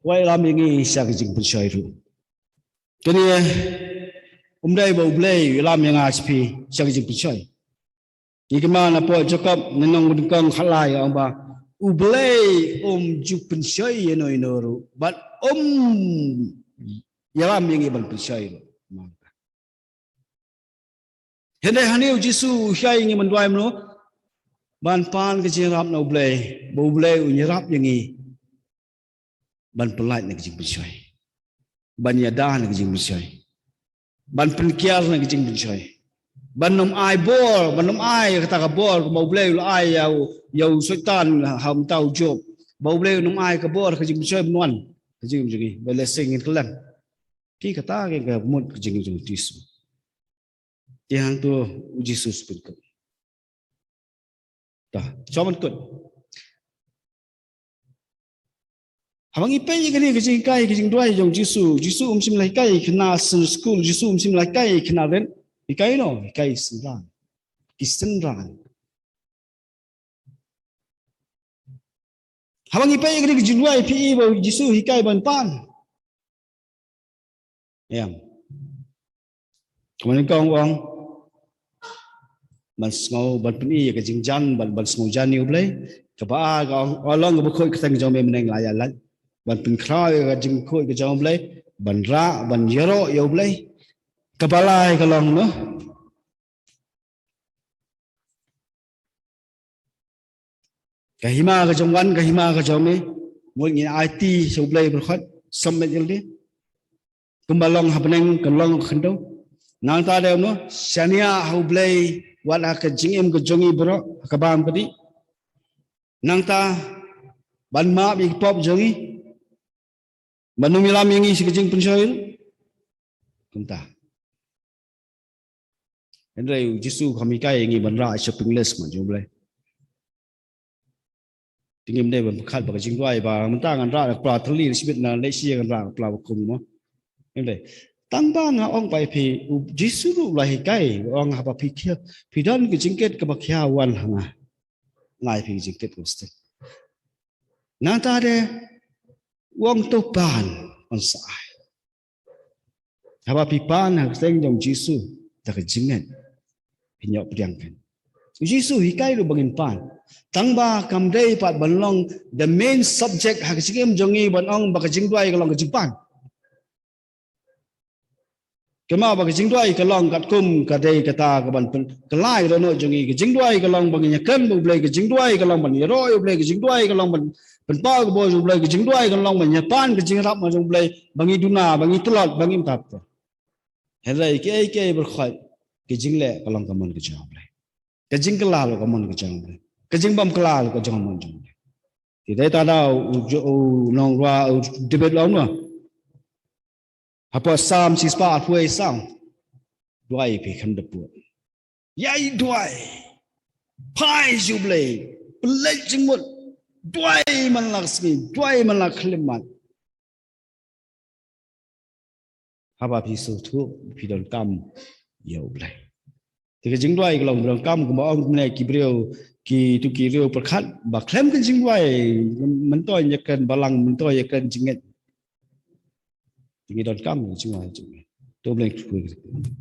u ïalam ïa ngi sha ka jingpynshoi ruh. Kane um dei ba u Blei u ïalam ïa nga sha phi sha ka jingpynshoi. Ngi kynmaw na pdeng Jakob, na lynnong ba nyngkong khatlai, ong ba u Blei um ju pynshoi ïano ïano ruh, bad um ïalam ïa ngi ban pynshoi ruh. Hynrei hangne u Jisu u hikai ïa ngi ban duwai kumno, ban pan ka jingïarap na u Blei, ba u Blei un ïarap ïa ngi ban pyllait na ka jingpynshoi, ban ïada na ka jingpynshoi, ban pynkiar na ka jingpynshoi, ban ym ai bor, ban ym ai kata ka bor kumba u Blei u la ai ïa u, ïa u Soitan ha u mynta u Job. Ba u Blei un ym ai ka bor ka jingpynshoi ban wan ha ka jingim jong ngi, ba lehse ngin kylleng. Ki kata ki ka mut ka jingim jong u Jisu. Te hangto u Jisu u pynkut. Ta, shuwa ban kut. Haba ngi peit ïa kane ka jinghikai, ka jingduwai jong u Jisu, u Jisu um shym la hikai ïa ki khynnah Sunday school, u Jisu um shym la hikai ïa ki khynnah rit. Hikai ïano, hikai synran. Ki synran. Haba ngi peit ïa kane ka jingduwai, phi i ba u Jisu u hikai ban pan? Em. Kumba nyngkong u ong ban sngew, ban pyni ïa ka jingjan, ban, ban sngewjan ïa u Blei. Kaba ar ka ong, u long kaba khuid kyrteng jong me mynne nga la ïalait. Ban pynkhraw ïa ka jingkhuid ka jong u Blei. ban rah, ban ïaroh ïa U Blei. Kaba lai ka long noh, ka hima ka jong wan, ka hima ka jong me. Mut ngin aiti sha U Blei baroh khoit, submit ïa lade. Kumba long ha bneng kan long ha khyndew. Nangta dei noh, shaniah ha U Blei wat ha ka jingim ka jong ngi baroh, ha ka bam ka dih. Nangta ban map ïa ki pop jong ngi. Ban ym ïalam ïa ngi sha ka jingpynshoi. Kumta. Hynrei U Jisu kam hikai ïa ngi ban rah shopping list mo jong U Blei. Te ngim dei ban pyrkhat ba ka jingduwai ba mynta ngan rah da ka pla thylli, shibit na leit shi ngan rah da ka pla ba kum mo. Ngim dei. Tang ba nga ong ba ïa phi, U Jisu ruh u la hikai, u ong haba phi khia, phi don ka jingkit kaba khia wan ha nga. Nga ai phi ka jingkit kaba stet. Nangta de u ong to pan, yn sa ai. Haba phi pan ha ka kyrteng jong U Jisu da ka jingngeit, phin ïoh pdiang kein. U Jisu hikai ruh ba ngin pan. Tang ba kam dei pat ban long the main subject ha ka jingim jong ngi ban ong ba ka jingduwai ka long ka jingpan. Kynmaw ba ka jingduwai ka long katkum ka dei kata ka ban pyn-, ka lai ka dohnud jong ngi. Ka jingduwai ka long ba ngin ïakren bad U Blei, ka jingduwai ka long ban ïaroh ïa U Blei, ka jingduwai ka long ban pynpaw ka bor jong U Blei, ka jingduwai ka long ban ïapan ka jingïarap jong U Blei, ba ngi duna, ba ngi tlot, ba ngim pat. Hynrei kiei kiei baroh khoit, ka jingleh ka long ka mon ka jong U Blei. Ka jingkylla ka long ka mon ka jong U Blei. Ka jingbymkylla ka long ka jong mon jong U Blei. Te dei ta da u, u, u nongrwai u David u ong noh. Hapoh Salm shispah arphew wei Salm. Duwai phi khlem da pud. Ïai duwai. Phai sha U Blei. Pynleit jingmut. Duwai man la ka sngi. Duwai man la ka khyllipmat. Haba phi sngewthuh, phi donkam ïa U Blei. Te ka jingduwai ka long ba donkam, kumba ong kumne ki briew, kito ki riew pyrkhat ba khlem ka jingduwai, myntoi ïakren balang, myntoi ïakren jingngeit. Te ngi donkam ka jingduwai jingngeit. To U Blei un kyrkhu ïa ngi.